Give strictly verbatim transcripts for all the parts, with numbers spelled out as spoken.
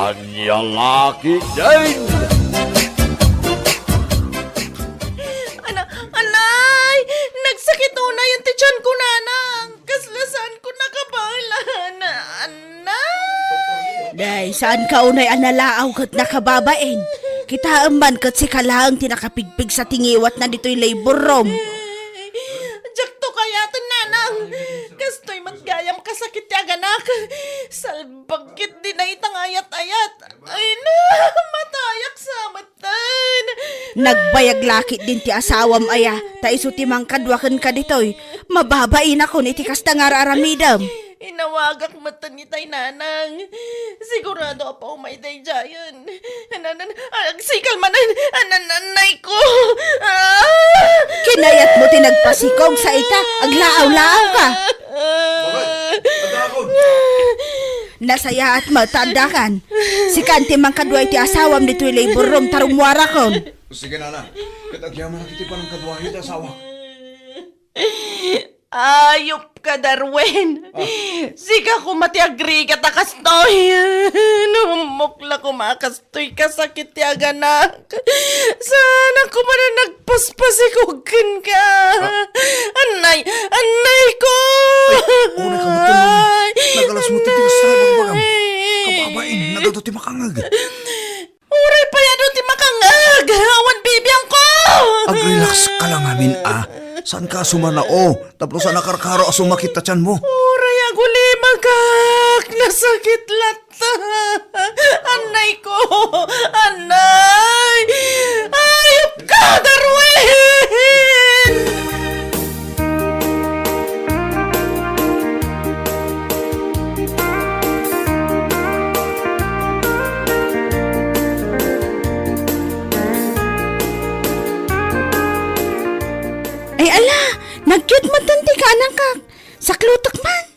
Ania la ketdin? Ana-, anay! Nagsakit unay ti tianko, nanang! Kasla saanko nakabaelan! Anay! Day, saanka unay a nalaaw ket nakababain? Kitaem man ket sika laeng ti nakapigpigsa ti ngiwatna ditoy labor room. Diakto kayaten, nanang! Kastoy met gayam kasakit ti aganak! Salbag ketdi dayta nga ayat-ayat! Ay na, matayak sa metten. Nagbayag la ketdin ti asawam aya, ta isu ti mangkadua kenka ditoy. Mababainakon iti kasta nga ar-aramidem. Inawagak metten itay, nanang. Sigurado a paumay daydiayen. Anan, agsikal manen. Anan, anay ko. Ah! Kinayatmo ti nagpasikog sa ita, aglaaw-laaw ka. Bakit? Adda akon. Nasayaat met ta addakan. Sikan ti mangkadua iti asawam ditoy labor room ta rummuarakon. Sige, nana. Ket agyamanak iti panangkadua iti asawa. Ayop ka, Darwin. Ah. Sika koma ti agrigat a kastoy. Naumok la koma a kastoy kasakit ti aganak. Saanak koma a nagpaspasikog kenka. Ah. Annay, annay ko! Ay, unay ka met, Mami. Ay, nagalas met ti kasta nga bagbagam. Annay. Kababain, nagadu ti makangeg. Uray pay adu ti makangeg! Awan bibiangko! Ag-relax ka lang amin, a. Saanka a sumanao? Tapno saan a karkaro a sumakit ta tianmo. Uray agulimagak! Nasakit latta! Annay ko! Annay! Ayop ka, Darwin! Ay, ala! Nag-cute met ti kaanakak! Saklutek man!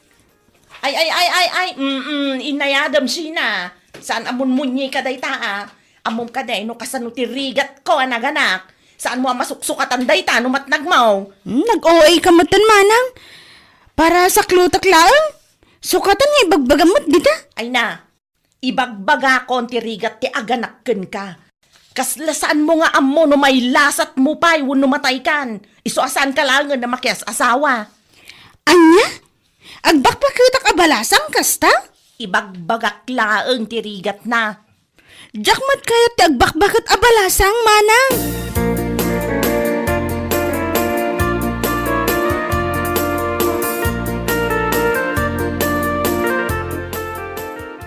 Ay, ay, ay, ay, ay, mm, inayadem, Sheena. Saan a munmunye ka dayta, a? Ammom kadi no kasano ti rigatko a naganak? Saanmo a masuksukatan dayta no matnagmo? Hmm, nag-O A ka metten, manang. Para saklutek laeng. Sukatan nga ibagbagam met dita. Ay na, ibagbagakon ti rigat ti aganak kenka. Kasla saanmo nga ammo no mailasatmo pay wenno mataykan. Isu a saanka laengen a makias-asawa. Ania? Agbakbaketak a balasang kasta? Ibagbagak laeng ti rigatna. Diak met kayat ti agbakbaket a balasang, manang.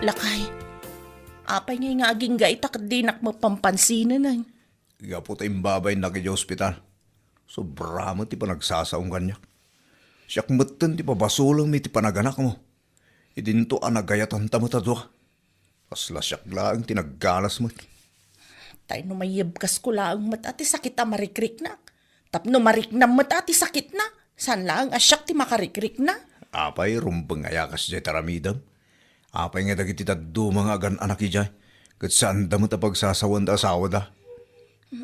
Lakay, apay ngay nga agingga ita ket dinak mapampansinan, ay? Gapu ta imbabainnak idiay ospital, sobra met ti panagsasaom kaniak. Siak metten ti pabasolem iti panaganakmo. Idinto a nagayatanta met a dua. Kasla siak laeng ti nagganas met. Tay no mayebkasko laeng met a ti sakit a marikriknak. Tapno mariknam met a ti sakitna, saan laeng a siak ti makarikrikna. Apay, rumbeng aya kasdiay ti aramidem? Apay nga dagiti dadduma nga agan-anak idiay, ket saanda met a pagsasawen ti asawada?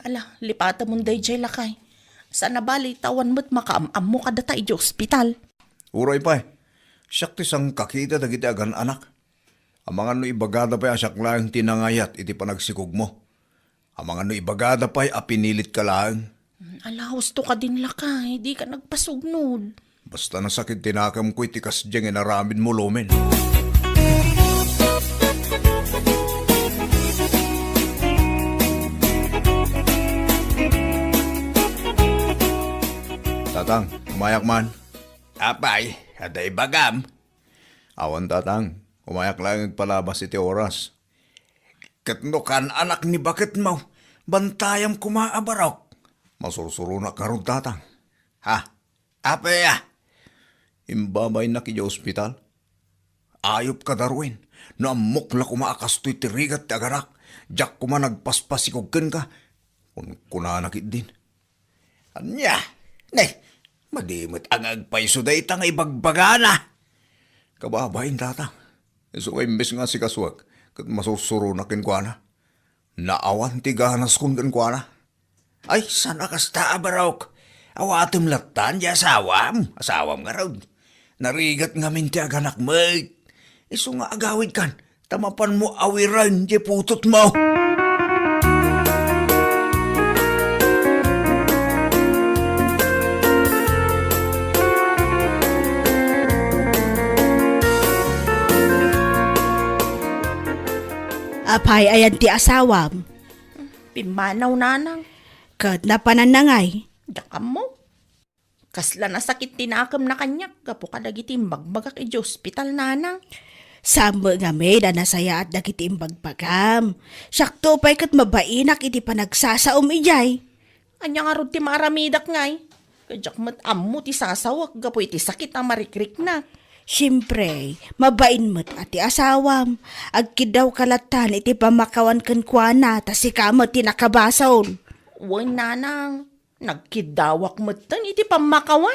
Ala, lipatemon daydiay, lakay. Saan a bali ta awan met makaam-ammo kadata idiay ospital. Uray pay, siak ti sangkakita dagiti agan-anak. Amangan no ibagada pay a siak laeng ti nangayat iti panagsikogmo. Amangan no ibagada pay a pinilitka laeng. Ala, husto kadin, lakay, dika nagpasugnod. Basta nasakit ti nakemko iti kasdiay nga inaramidmo, Lumen. Tatang, umayak man. Apay, adda ibagam? Awan, Tatang. Umayak laeng agpalabas iti oras. Ket no kaan-anak ni baketmo, bantayam koma a barok. Masursuronak ngarud, Tatang. Ha? Apay a? Imbabainnak idiay ospital. Ayupka, Darwin. No ammok la koma a kastoy ti rigat ti aganak, diak koma nagpaspasikog kenka. Kunkunana ketdin. Ania? Ne, madi met a nga agpayso dayta nga ibagbagana. Kababain, Tatang. Isu nga imbes nga asikasuak, ket masursuronak kenkuana. Naawan ti ganaskon kenkuana. Ay, saan a kasta a barok? Awatem latta diay asawam, asawam ngarud. Narigat ngamin ti aganak met. Isu nga agawidkan, Ta mapanmo awiren diay putotmo. Apay, ayan ti asawam? Pimmanaw, nanang. Ket napananna ngay? Diak ammo. Kasla nasakit ti nakemna kaniak gapu kadagiti imbagbagak idiay ospital, nanang. Saan met ngamin a nasayaat dagiti imbagbagam. Siakto pay ket mabainak iti panagsasaom idiay. Ania ngarud ti maaramidak ngay? Ket diak met ammo ti sasawek gapu iti sakit a marikriknak. Siempre, mabain met a ti asawam. Agkiddawka lattan iti pammakawan kenkuana, ta sika met ti nakabasol. Wen, nanang. Nagkiddawak metten iti pammakawan.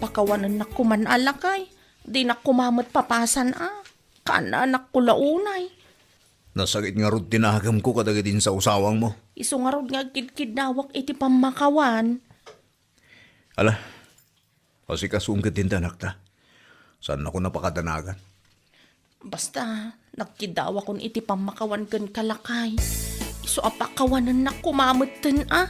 Pakawanennak koman a, lakay. Dinak koma met papasan a. Kaanakko la unay. Nasakit ngarud ti nakemko kadagiti insawsawangmo. Isu ngarud nga agkidkiddawak iti pammakawan. Ala, asikasuon ketdin ti anakta. Saannakon a pakadanagan. Basta, nagkiddawakon iti pammakawan kenka, lakay. Isu a pakawanennak koma metten a.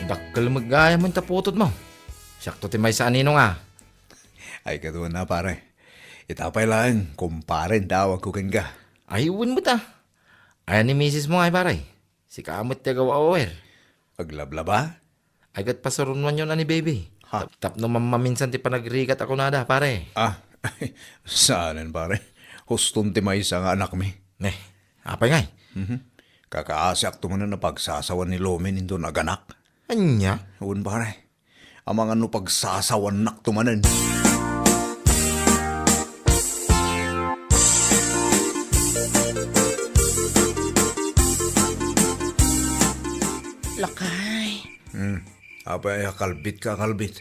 Dakkel met gayam ta putotmo. Siakto ti maysa a ninong a. Ay, kaduana, pare. Ita pay laeng, kumpare ti awagko kenka. Ay, wen met a. Ayan ni misismo ngay, pare? Sika met ti agaw-awer. Aglablaba? Ay, ket pasuronuanyon a ni baby. Ha? Tap-, tapno mammaminsan ti panagrigat a kunada, pare. Ah, saanen, pare. Huston ti maysa nga anakmi. Ne, apay ngay? Mhm. Kakaasiakto manen a pagsasawan ni Lomin inton aganak. Ania? Wen, pare. Amangan no pagsasawannakto manen. Lakay. Hmm. Apay a kalbitka a kalbit?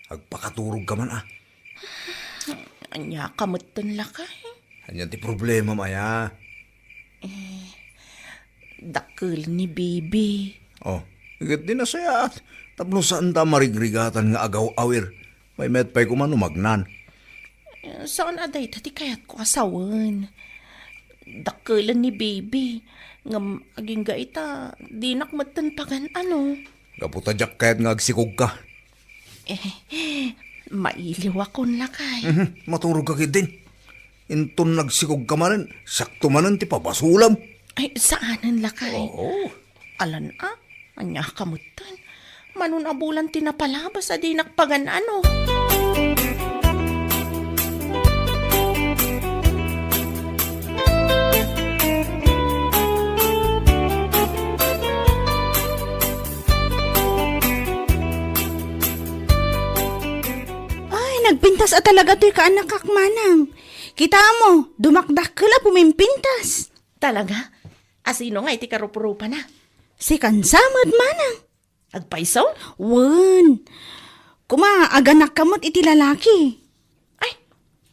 Agpakaturogka man a. Ania ka metten, lakay? Ania ti problemam aya? Eh, dakkel ni baby. Oh, ket di nasayaat. Tapno saanta a marigrigatan nga agaw-awer. Maymayat pay koma no magnan. Eh, saan a dayta ti kayatko a sawen. Dakkelen ni baby. Ngem agingga ita, dinak metten pagan-ano. Gapu ta diak kayat nga agsikogka. Eh, mailiwakon, lakay. Mhm, maturogka ketdin. Inton nagsikogka manen, siakto manen ti pabasolam. Ay, saanen, lakay. Oo. Alan a, ania ka metten? Mano a bulan ti napalabas a dinak pagan-ano. Ay, nagpintas a talaga toy kaanakak, manang. Kita mo, dumakdakkel a pumimpintas. Talaga? Asino ngay ti karuprupana? Si Kansamet, manang. Agpayso? Wen. Kuma, aganakka met iti lalaki. Ay,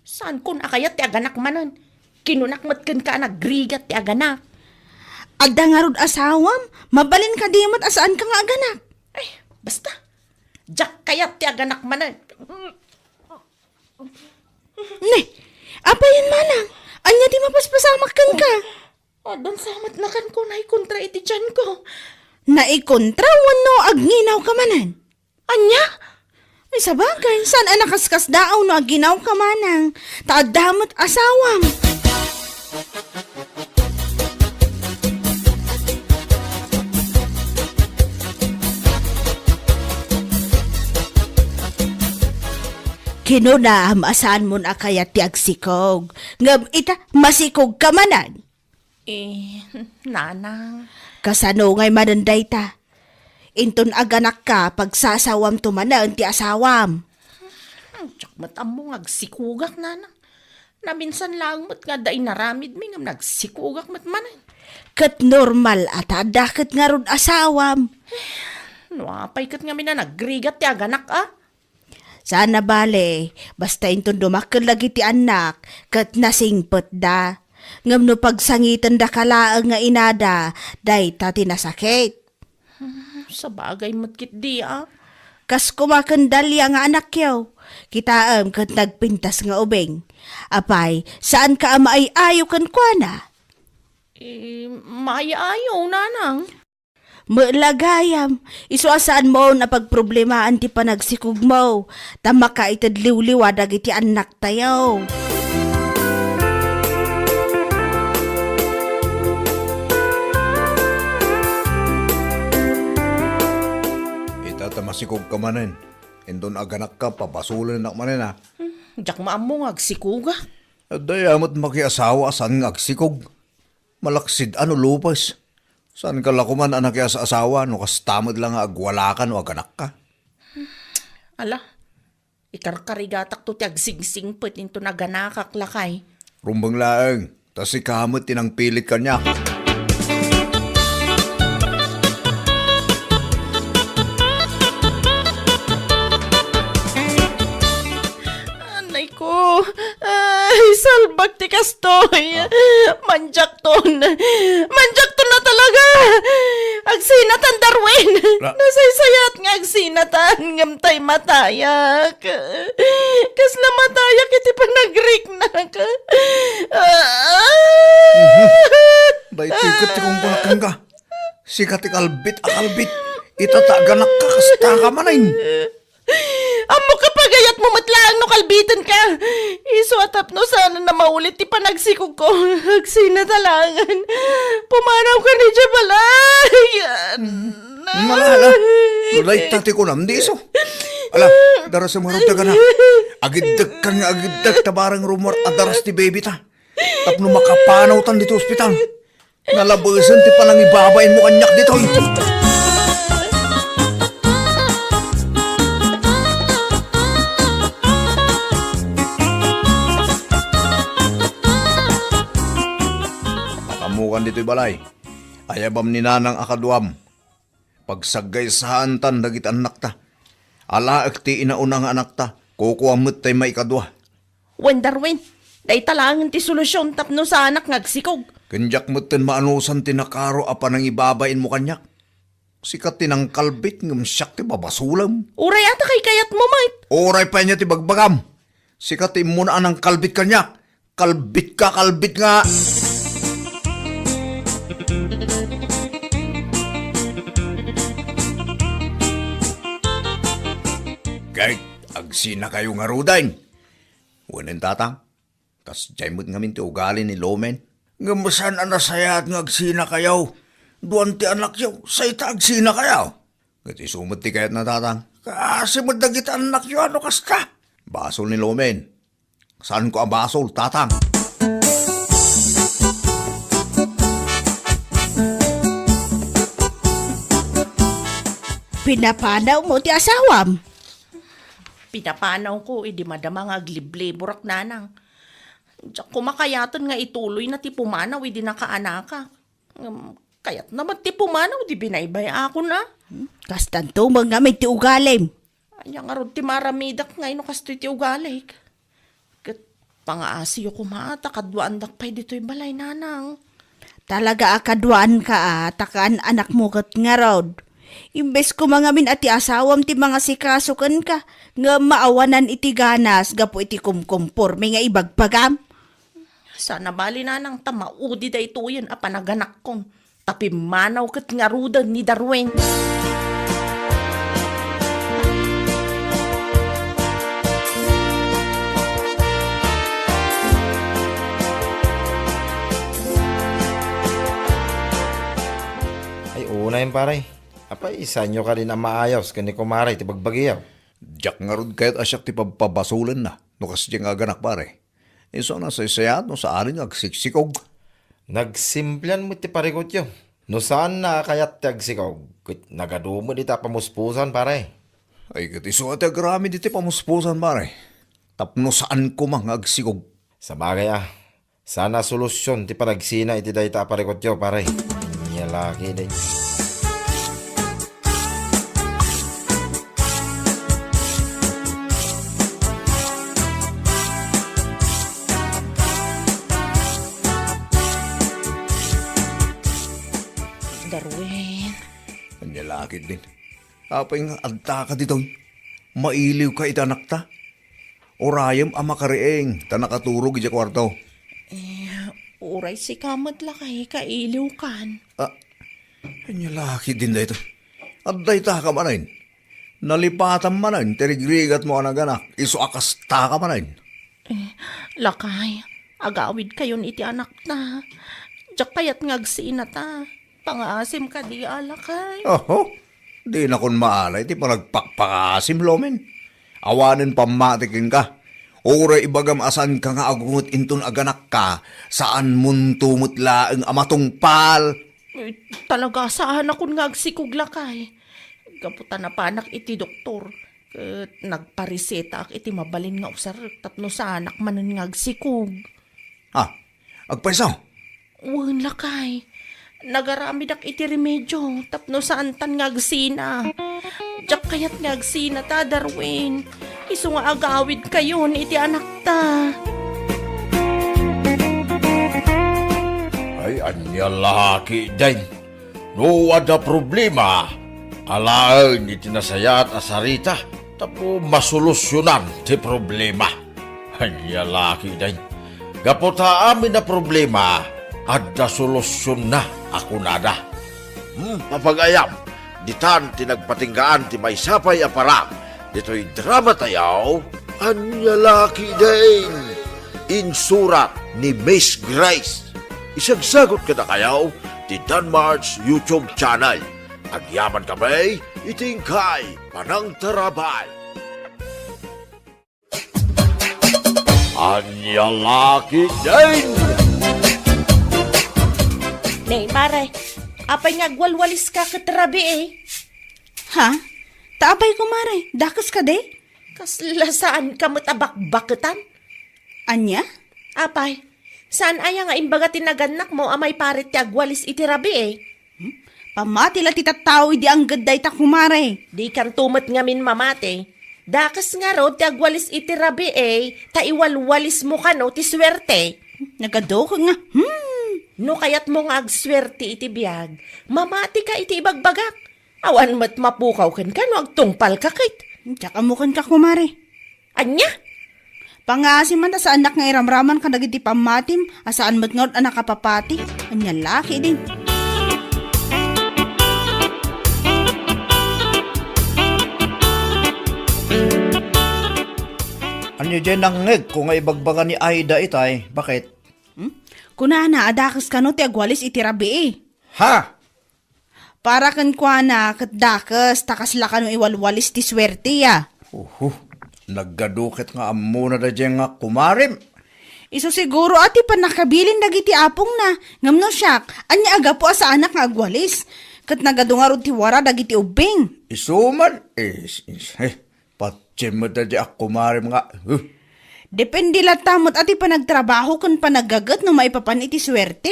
saankon a kayat ti aganak manen. Kinunak met kenka a nagrigat ti aganak. Adda ngarud asawam, mabalin kadi met a saanka nga aganak. Ay, basta. Diak kayat ti aganak manen. Ne, apayen, manang? Ania ti mapaspasamak kenka? Addan sa met nakanko naikontra iti tianko. Naikontra wenno agnginaw ka manen? Ania? Ay, sabagay, saan a nakaskasdaaw no agginaw ka manang? Ta adda met asawam. Kinunam a saanmon a kayat ti agsikog, ngem ita, masikog ka manen. Eh, nanang. Kasano ngay manen dayta? Inton aganakka, pagsasawamto manen ti asawam. Hmm, diak met ammo nga agsikogak, nanang. Naminsan laeng met nga adda inaramidmi ngem nagsikogak met manen. Ket normal a ta adda ket ngarud asawam. No apay ket ngamin a nagrigat ti aganak a? Saan a bale, basta inton dumakkel dagiti annak, ket nasingpetda. Ngem no pagsangitendaka laeng nga inada, dayta ti nasakit. Hmm, sabagay met ketdi a. Kas koma ken Dalia nga anakyo, kitaem ket nagpintas nga ubing. Apay, saanka a maay-ayo kenkuana? Eh, maay-ayo, nanang. Met la gayam, isu a saanmon a pagproblemaan ti panagsikogmo, ta makaited liwliwa dagiti annaktayo. Ita ta masikogka manen. Inton aganakka, pabasolennak manen a. Hmm, diak maammo nga agsikog a. Adda met makiasawa a saan nga agsikog. Malaksid a no lupes. Saanka la koman a nakias-asawa no kasta met la nga agwalaka no aganakka. Ala, ikarkarigatakto ti agsingsingpet inton aganakak lakay. Rumbeng laeng, ta sika met ti nangpilit kaniak. Anay ko, ay, salbag ti kastoy. Ah. Manjakton. Manjakton na talaga. Agsinatan, Darwin. Ra- Nasaysayat nga agsinatan, ngem tay matayak. Kasla matayak iti panagriknak. Ah. Mhm. Daytoy ket ti kunkunakka. Sika ti kalbit a kalbit. Ita ta aganakka, kasta ka manen. Ammok a pagayatmo met laeng no kalbitenka. Isu a tapno saan a maulit ti panagsikogko. Agsina ta laengen. Pumanawka idiay balay. Malala. No dayta ti kunam, di isu. Ala, darasem ngarud dagana. Agiddekkan nga agiddek ta bareng rummuar a daras ti baby ta. Tapno makapanawtan ditoy ospital. Nalabesen ti panangibabainmo kaniak ditoy. Makaammokan ditoy balay. Ayabam ni nanang a kaduam. Pagsagaysaantan dagiti annakta. Alaek ti inauna nga anakta, kukuam met tay maikadua. Wen, Darwin, dayta laengen ti solusion tapno saanak nga agsikog. Ken diak metten maanusan ti nakaro a panangibabainmo kaniak. Sika ti nangkalbit ngem siak ti babasolem. Uray a ta kaykayatmo met. Uray pay ania ti bagbagam. Sika ti immuna a nangkalbit kaniak. Kalbit ka, kalbit nga. Ket agsinakayo ngaruden. Wen, tatang, kasdiay met ngamin ti ugali ni Lomen. Ngem saan a nasayaat nga agsinakayo. Duan ti anakyo, say ta agsinakayo. Ket isu met ti kayatna, tatang. Kaasi met dagiti annakyo a no kasta. Basol ni Lomen. Saanko a basol, tatang. Pinapanawmo ti asawam? Pinapanawko idi madama nga aglibliburak, nanang. Diak koma kayaten nga ituloyna ti pumanaw idi nakaanakak. Ngem, kayatna met ti pumanaw, di binaybay-akon a. Hmm? Kastanto met ngamin ti ugalim. Ania ngarud ti maaramidak nga no kastoy ti ugalik? Ket pangaasiyo koma ta kaduaandak pay ditoy balay, nanang. Talaga a kaduaanka a, ta kaan-anakmo ket ngarud. Imbes koma ngamin a ti asawam ti mangasikaso kenka, nga maawanan iti ganas gapu iti kumkumporme nga ibagbagam. Saan a bali, nanang, ta maudi daytoyen a panaganakkon, ta pimmanaw ket ngaruden ni Darwin. Ay, unay, pare. Apay, saanyo kadin a maayos ken ni kumare ti bagbagiyo? Diak ngarud kayat a siak ti pabpabasolenna no kasdiay nga aganak, pare. Isu a nasaysayaat no saanen nga agsiksikog. Nagsimplian met ti parikutyo. No saanna a kayat ti agsikog, ket nagadu met ita a pamuspusan, pare. Ay, ket isu a ti agraman iti pamuspusan, pare. Tapno saan koma nga agsikog. Sabagay a, Saan a solusion ti panagsina iti dayta a parikutyo, pare. Ania la ketdin. Darwin. Ania la ketdin. Apay nga adda ka ditoy? Mailiw ka iti anakta? Urayem a makariing ta nakaturog idiay kuarto. Eh, uray sika met lakay, kailiwkan. Ah, ania la ketdin daytoy? Adda ita ka manen. Nalipatam manen ti rigrigatmo a naganak, isu a kasta ka manen. Eh, lakay, agawidkayon iti anakta. Diak kayat nga agsinata. Pangaasim kadi a lakay. Oho, dinakon maala iti panagpakpakaasim, Lomen. Awanen pammati kenka. Uray ibagam a saanka nga agunget inton aganakka, saanmonto met laeng a matungpal. Eh, talaga, saanakon nga agsikog lakay. Gapu ta napanak iti doktor, ket nagparesetaak iti mabalin nga usarek tapno saanak manen nga agsikog. Ah, agpayso? Wen, lakay. Nagaramidak iti remedio tapno saantan nga agsina. Diak kayat nga agsinata, Darwin. Isu nga agawidkayon iti anakta. Ay, ania la ketdin. No adda problema, alaen iti nasayaat a sarita tapno masolusionan ti problema. Ania la ketdin. Gapu ta amin a problema, adda solusionna a kunada. Hmm, apagayam, ditan ti nagpatinggaan ti maysa pay a parak ditoy drama tayo, Ania la ketdin. Insurat ni Miss Grace. Isagsagut kadakayo ti Danmar's YouTube channel. Agyaman kami iti inkay panangtarabay. Ania la ketdin. Ne, mare, apay nga agwalwaliska ket rabii? Ha? Ta apay, kumare, dakes kadi? Kasla saanka met a bakbaketan? Ania? Apay, saan aya nga imbaga ti nagannakmo a maiparit ti agwalis iti rabii? Hmm? Pammati la ti tattao idi angged dayta, kumare. Dikanto met ngamin mamati. Dakes ngarud ti agwalis iti rabii, ta iwalwalismo kano ti suerte. Nagadok nga, hmm. No kayatmo nga agsuerte iti biag, mamatika iti ibagbagak. Awan met mapukaw kenka no agtungpalka ket. Diak ammo kenka, kumare. Ania? Pangaasim man ta saannak nga iramraman kadagiti pammatim a saan met ngarud a nakapapati. Ania la ketdin. Ania diay nangngegko nga ibagbaga ni Aida itay? Baket? Hmm? Kunana a dakes kano ti agwalis iti rabii. Ha? Para kenkuana ket dakes ta kasla kano iwalwalis ti suerte, a. Uhu, nagadu ket nga ammona daydiay nga kumarem. Isu siguro a ti pannakabilin dagiti apongna, ngem no siak, ania a gapu a saanak nga agwalis? Ket nagadu ngarud ti wara dagiti ubbing. Isu man, is, is, eh, patiem met daydiay a kumarem nga, huh. Depende latta met a ti panagtrabaho ken panaggaget no maipapan iti suerte.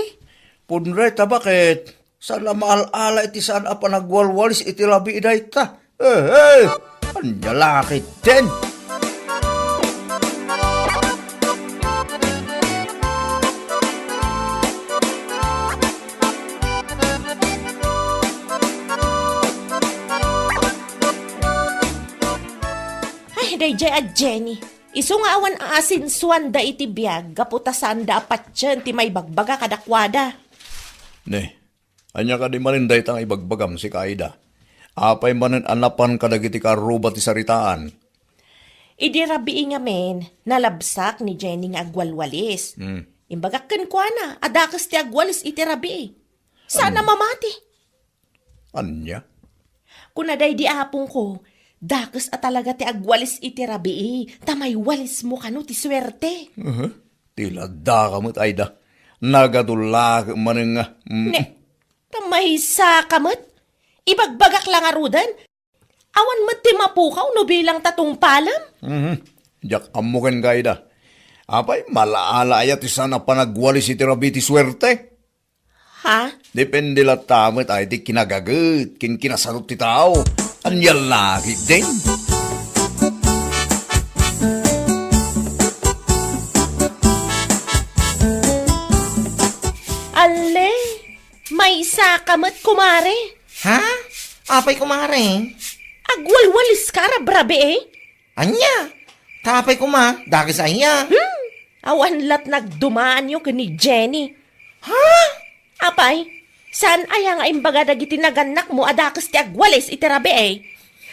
Pudno dayta, baket? Saan a maal-ala iti saan a panagwalwalis iti rabii dayta. Eh, eh! Ania la ketdin? Ay, daydiay a Jenny. Isu nga awan aasensuanda iti biag gapu ta saanda a patien ti maibagbaga kadakuada. Ne, ania kadi manen dayta nga ibagbagam, sika Aida? Apay manen a napan kadagiti kaarruba ti saritaan? Idi rabii ngamin, nalabsak ni Jenny nga agwalwalis. Hmm. Imbagak kenkuana a dakes ti agwalis iti rabii. Saan a mamati. Ania? Kuna daydi apongko, dakes a talaga ti agwalis iti rabii, ta maiwalismo kano ti suerte. Aha. Ti laddaka met, Aida. Nagadu la ket manen nga, mm. Ne, ta maysaka met. Ibagbagak la ngaruden. Awan met ti mapukaw no bilang ta tungpalem. Mhm. Diak ammo kenka, Aida. Apay, malaala aya ti saan a panagwalis iti rabii ti suerte? Ha? Depende latta met ay ti kinagaget ken kinasadut ti tao. Ania la ketdin? Alle, maysa ka met, kumare. Ha? Apay, kumare? Agwalwalis ka rabrabii, eh? Ania? Ta apay koma, dakes aya? Hmm, awan lat nagdumaanyo ken ni Jenny. Ha? Apay, saan aya nga imbaga dagiti nagannakmo a dakes ti agwalis iti rabii?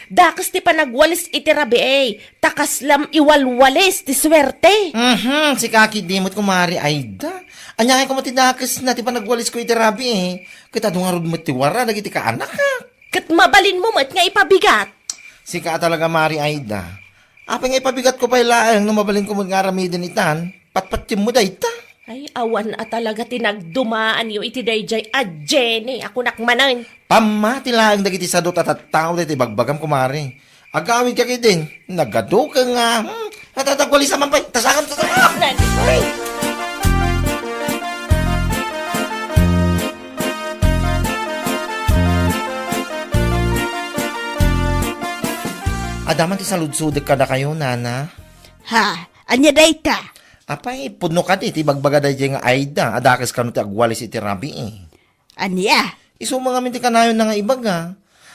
Dakes ti panagwalis iti rabii, ta kaslam iwalwalis ti suerte. Mhm, sika ketdi met, kumare Aida. Ania koma ti dakesna ti panagwalisko iti rabii? Ket adu ngarud met ti wara dagiti kaanakak. Ket mabalinmo met nga ipabigat. Sika a talaga, Mari Aida. Apay nga ipabigatko pay laeng no mabalinko met nga aramiden itan? Patpatiemmo dayta. Ay, awan a talaga ti nagdumaanyo iti daydiay a Jenny a kunak manen. Pammati laeng dagiti sadut a tattao dayta ibagbagam, kumare. Agawidka ketdin, nagadu ka nga, hmm, natatagwalisan man pay, tasakam, tasakam! Ay! Adda man ti saludsodek kadakayo, nana. Ha? Ania dayta? Apay, pudno kadi ti ibagbaga daydiay nga Aida a dakes kano ti agwalis iti rabii. Ania? Isu man ngamin ti kanayonna nga ibaga.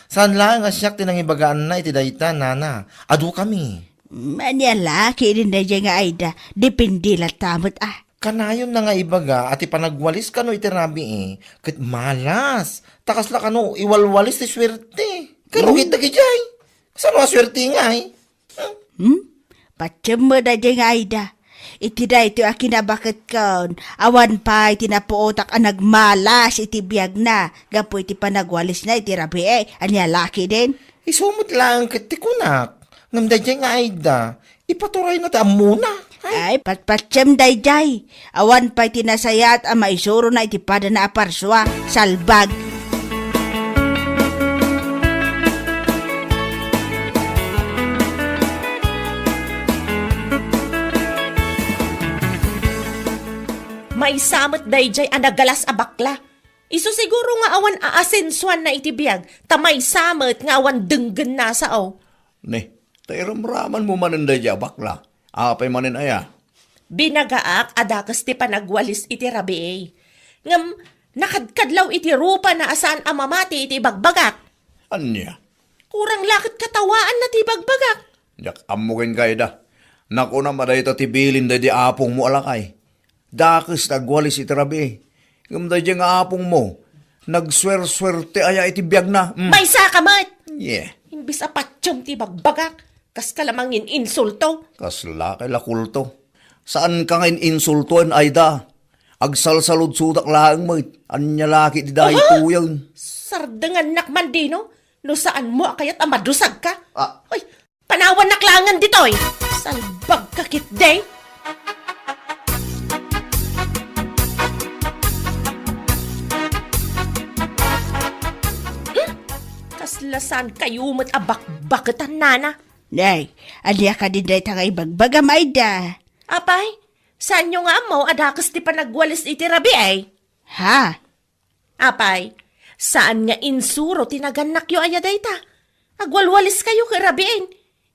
Saan laeng a siak ti nangibagaanna iti dayta, nana. Adukami. Mm, ania la ketdin daydiay nga Aida? Depende latta met, ah. Kanayonna nga ibaga a ti panagwalis kano iti rabii, ket malas. Ta kasla kano iwalwalis ti suerte. Karugi dagijay. Saan a suerte ngay? Hmm? Patiem met daydiay nga Aida. Iti daytoy a kinabaketkon, awan pay ti napuotak a nagmalas iti biagna gapu iti panagwalisna iti rabii. Ania la ketdin? Isu met laeng ket ti kunak. Ngem daydiay nga Aida, ipaturayna ti ammona. Ay. Ay, patpatiem daydiay. Awan pay ti nasayaat a maisurona iti padana a parsua. Salbag. Maysa met daydiay a nagalas a bakla. Isu siguro nga awan aasensuanna iti biag, ta maysa met nga awan denggenna sao. Ne, ta iramramanmo manen daydiay a bakla. Apay manen aya? Binagaak a dakes ti panagwalis iti rabii. Ngem nakadkadlaw iti rupana a saan a mamati iti ibagbagak. Ania? Kurang la ket katawaanna ti ibagbagak. Diak ammo ken kayda. Nakunam a dayta ti bilin daydi apongmo a lakay. Dakes ti agwalis iti rabii. Ngem daydiay nga apongmo, nagsuersuerte aya iti biagna. Mm. Maysa ka met! Yeah. Imbes a patiem ti ibagbagak, kaska la mangin-insulto. Kasla kay la kulto. Saanka nga in-insultoen, Aida. Agsalsaludsodak laeng met. Ania la ketdi daytoyen? Sardengannak man dino, no saanmo a kayat a madusagka. Ah. Ay, panawannak laengen ditoy. Salbagka ketdi. Hmm? Kasla saan kayo met a bakbaketan, nana? Nay, ania kadi dayta nga ibagbagam, Aida? Apay, saanyo nga ammo a dakes ti panagwalis iti rabii? Ha? Apay, saan nga insuro ti nagannakyo aya dayta? Agwalwaliskayo ket rabiin.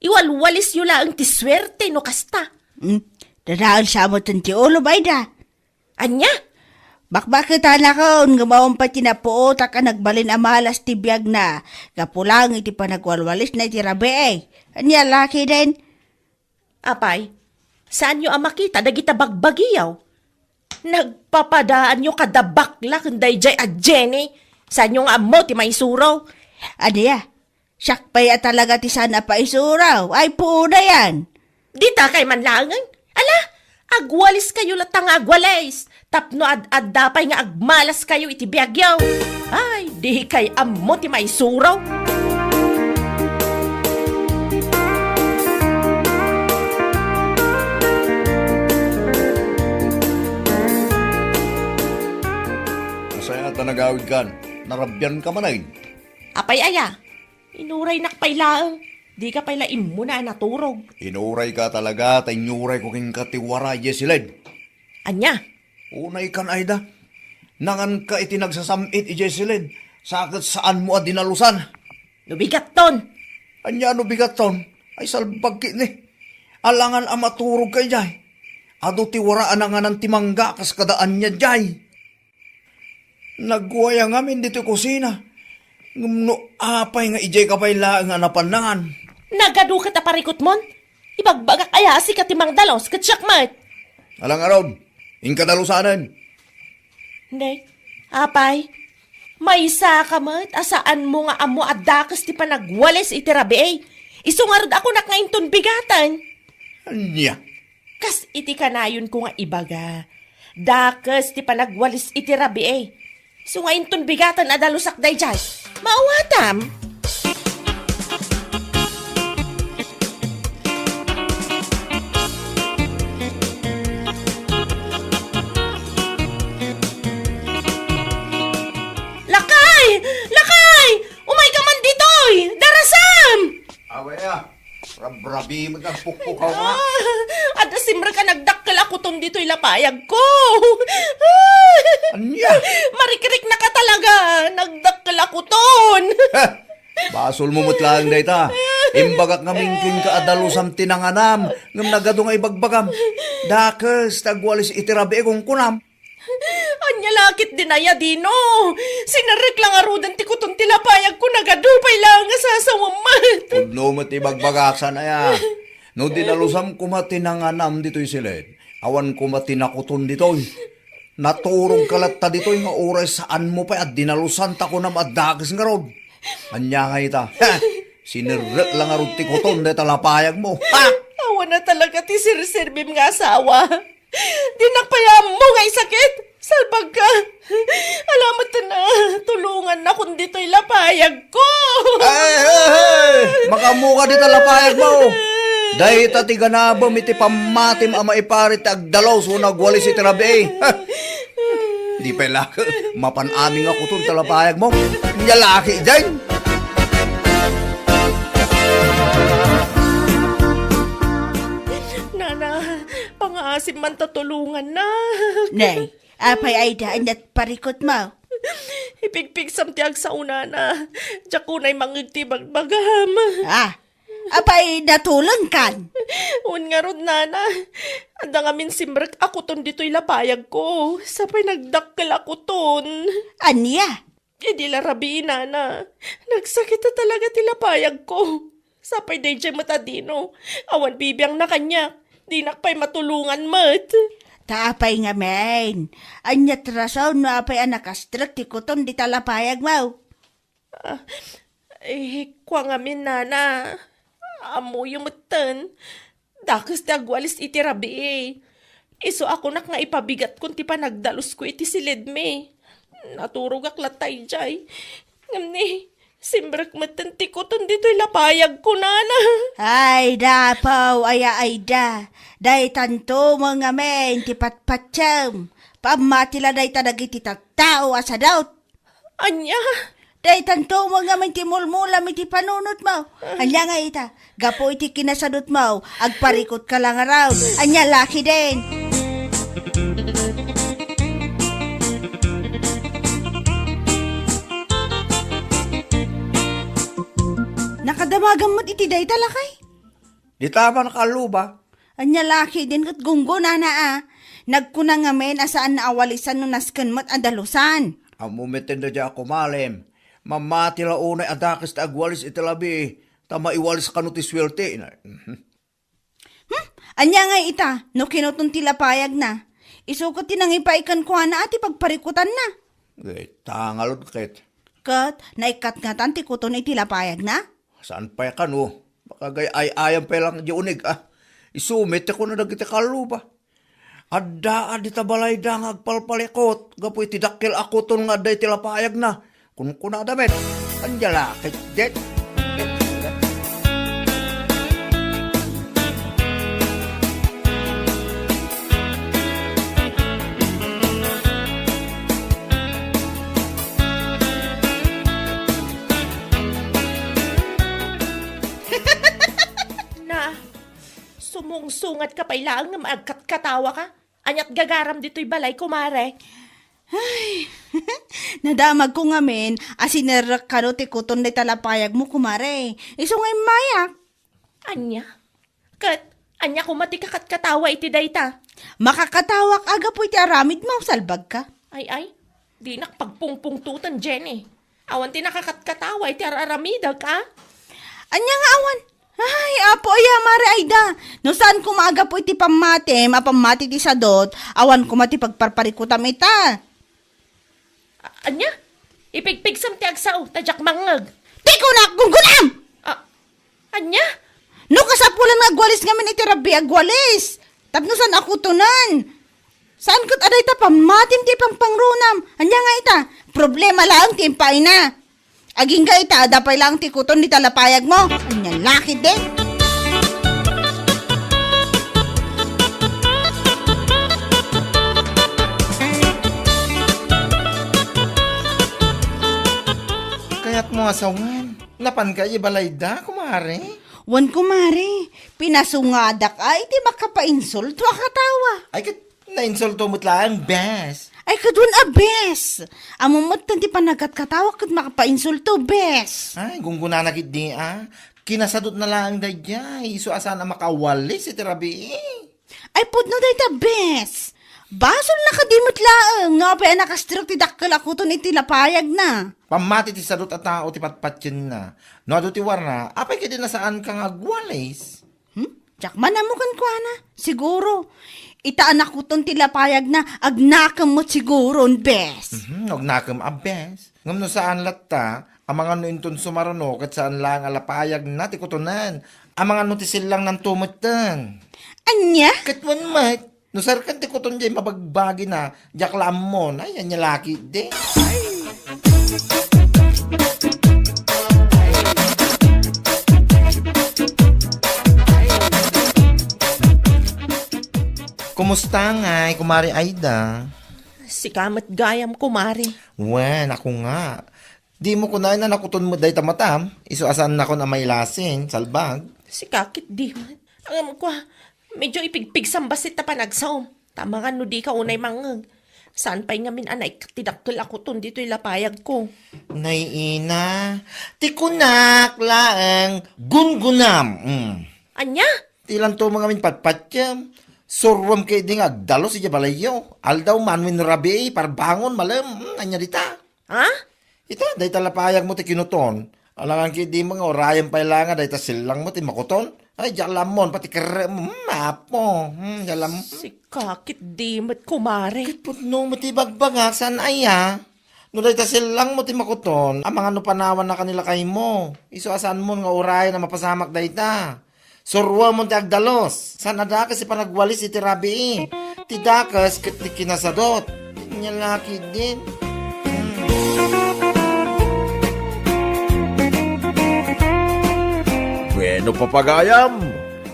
Iwalwalisyo laeng ti suerte no kasta. Hmm, dadael sa amutan ti ulo, Aida. Ania? Bakbaketanakon nga maupay ti napuotak a nagbalin a malas ti biagna gapu laeng iti panagwalwalisna iti rabii. Ania la ketdin? Apay, saanyo a makita dagita bagbagiyo? Nagpapadaanyo kada bakla ken daydiay a Jenny. Saanyo nga ammo ti maisuro? Ania? Siak pay a talaga ti saan a paisuro. Ay, puonayan. Dita kay man laengen. Ala, agwaliskayo latta nga agwalis. Tapno ad-adda pay nga agmalaskayo iti biagyo. Ay, di kay ammo ti maisuro. Nasayaat a nagawidkan. Narabianka manen. Apay aya? Inuraynak pay laeng. Dika pay la immuna a naturog. Inurayka talaga ta inyurayko kenka ti wara idiay siled. Ania? Unaykan, Aida. Nanganka iti nagsasam-it idiay siled, sa ket saanmo a dinalusan. No bigatton. Ania no bigatton? Ay, salbag ketdi. Alangan a maturogka idiay. Adu ti wara a nanganan ti mangga kas kada ania diay. Nagwaya ngamin ditoy kusina. Ngem no apay nga idiayka pay laeng a napan nangan? Nagadu ket a parikutmon? Ibagbagak aya a sika ti mangdalus ket siak met. Ala ngarud, inka dalusanen. Nay, apay, maysaka met a saanmo nga ammo a dakes ti panagwalis iti rabii. Isu ngarud a kunak nga inton bigaten. Ania? Kas iti kanayonko nga ibaga, dakes ti panagwalis iti rabii. Isu nga inton bigaten a dalusak daydiay. Maawatam? Lakay! Lakay! Umayka man ditoy! Darasam! Awe, a. Rabrabi met nga agpukpukaw nga. Ah, adda simrek a nagdakkel a kuton ditoy lapayagko. Ania? Marikriknaka talaga. Nagdakkel a kuton. Heh, basolmo met laeng dayta. Imbagak ngamin kenka a dalusam ti nanganam, ngem nagadu nga ibagbagam, dakes ti agwalis iti rabii, kunkunam. Ania la ketdin aya, Dino? Sinerrek la ngaruden ti kuton ti lapayagko, nagadu pay laeng a sasawem met. Pudno met ti ibagbagak, saan aya? No dinalusam koma ti nanganam ditoy siled, awan koma ti nakuton ditoy. Naturogka latta ditoy nga uray saanmo pay a dinalusan ta kunam a dakes ngarud. Ania ngay ita? Ha! Sinerrek la ngarud ti kuton dayta lapayagmo. Ha! Awan a talaga ti serserbim nga asawa. Dinak pay ammo nga isakit. Salbagka. Ala met a, tulongannakon ditoy lapayagko. Ay, ay, ay! Makaammoka dita lapayagmo. Dayta ti ganabem iti pammatim a maiparit ti agdalus wenno agwalis iti rabii. Ha! Di pay la mapan amin nga kuton ta lapayagmo. Nia la ketdin. Nana, pangaasim man ta tulongannak. Nay, apay, Aida, ania ti parikutmo? Ipigpigsam ti agsao, Nana. Diak unay mangngeg ti ibagbagam. Ah, apay, natulengkan? Wen ngarud, Nana. Adda ngamin simrek a kuton ditoy lapayagko. Sa pay nagdakkel a kuton. Ania? Idi la rabii, Nana, nagsakit a talaga ti lapayagko. Sapay daydiay met a Dino, awan bibiangna kaniak, dinak pay matulongan met. Ta apay ngamin? Ania ti rason no apay a nakastrek ti kuton dita lapayagmo? Ah, eh, kua ngamin, Nana. Ammoyo metten. Dakes ti agwalis iti rabii. Isu a kunak nga ipabigatkon ti panagdalusko iti siledmi. Naturogak latta idiay. Ngem ni, simrek metten ti kuton ditoy lapayagko, Nana. Ay, dapaw, aya, Aida. Daytanto met ngamin ti patpatiem. Pammati la dayta dagiti tattao a sadut. Ania? Daytanto met ngamin ti mulmulam iti panunotmo. Ania ngay ita? Gapu iti kinasadutmo, agparikutka la ngarud. Ania la ketdin? Nakadamagam met iti dayta, lakay? Dita man kalluba. Ania la ketdin ket gunggonana a. Nagkuna ngamin a saanna a walisan no nasken met a dalusan. Ammo met ti daydiay a kumalem. Mamati la unay a dakes ti agwalis iti labi, ta maiwalis kano ti suerte. Mhm. Hmm? Ania ngay ita, no kinuton ti lapayagna? Isu ket ti nangipaay kenkuana a ti pagparikutanna. Eh, ta ngarud ket. Ket, naikkatngatan ti kuton iti lapayagna? Saan pay kano? Makagay-ay-ayam pay lang di unig, ah. Isu met ti kuna dagiti kalluba. Adda a dita balayda nga agpalpalikut gapu iti dakkel a kuton nga adda iti lapayagna. Kunkunada met, ania la ketdin? Mungsungatka pay laeng nga agkatkatawaka. Ania't gagaram ditoy balay, kumare? Ay, nadamagko ngamin a sinerrek kano ti kuton dayta lapayagmo, kumare. Isu nga immayak. Ania? Ket ania koma ti kakatkatawa iti dayta? Makakatawak a gapu iti aramidmo, salbagka. Ay, ay, dinak pagpungpungtoten, Jenny. Awan ti nakakatkatawa iti ar-aramidek, a? Ania nga awan? Ay, Apo, aya, Mare Aida. No saan koma a gapu iti pammatim a pammati ti sadot, awan koma ti pagparparikutam ita. A-, ania? Ipigpigsam ti agsao, ta diak mangngeg. Ti kunak, gunggunam! A-, ania? No kasapulan nga agwalis ngamin iti rabii, agwalis. Tapno saan a kutonen. Saan ket a dayta pammatim ti pangpangrunam. Ania nga ita? Problema laeng ti impaayna. Agingga ita, adda pay laeng ti kuton dita lapayagmo. Ania la ketdi? Kayatmo a sawen, napanka idiay balayda, kumare? Wen, kumare. Pinasungadak a iti makapainsulto a katawa. Ay, ket nainsulto met laeng, bes. Ay, ket wen a, bes. Ammom met ti panagkatkatawa ket makapainsulto, bes. Ay, gunggunana ketdi a. Kinasadotna laeng daydiay, isu a saan a makawalis iti rabii. Ay, pudno dayta, bes. Basolna kadi met laeng no apay a nakastrek ti dakkel a kuton iti lapayagna. Pammati ti sadot a tao ti patpatienna. No adu ti warna, apay ketdi a saanka nga agwalis? Hmm? Diak man ammo kenkuana. Siguro, ita a nakuton ti lapayagna, agnakem met siguron, bes. Mhm, agnakem a bes. Ngem no saan latta, amangan no inton sumaruno ket saan laeng a lapayagna ti kutonen. Amangan no ti sellangna metten. Ania? Ket wen met, no serken ti kuton diay mabagbagina, diak la ammon. Ay, ania la ketdi. Kumusta ngay, Kumare Aida? Sika met gayam, kumare. Wen, ako nga. Dimo kunaen a nakuton met dayta matam, isu a saannakon a mailasin, salbag. Sika ketdi met. Ngem kua, medyo ipigpigsam bassit ta panagsaom. Ta amangan no dika unay mangngeg. Saan pay ngamin a naikkat ti dakkel a kuton ditoy lapayagko. Nay ina, ti kunak laeng gunggunam. Mm. Ania? Ti lanto mo ngamin patpatiem. Suruem ketdi nga agdalus idiay balayyo. Aldaw man wenno rabii, parbangon, malem. Mm, ania dita? Ha? Ita, dayta lapayagmo ti kinuton. Alangan ketdi met nga urayem pay la nga dayta sellangmo ti makuton. Ay, diak la ammon, pati kerrem. Hmm, apo. Hmm, diak la am-, Sika ketdi met, kumare. Ket pudno met ti ibagbagak, saan aya? No dayta sellangmo ti makuton, amangan no panawanna kani lakaymo. Isu a saanmon nga urayen a mapasamak dayta. Suruemon ti agdalus. Saan a dakes ti panagwalis iti rabii. Ti dakes ket ti kinasadot. Ania la ketdin. Bueno, papagayam,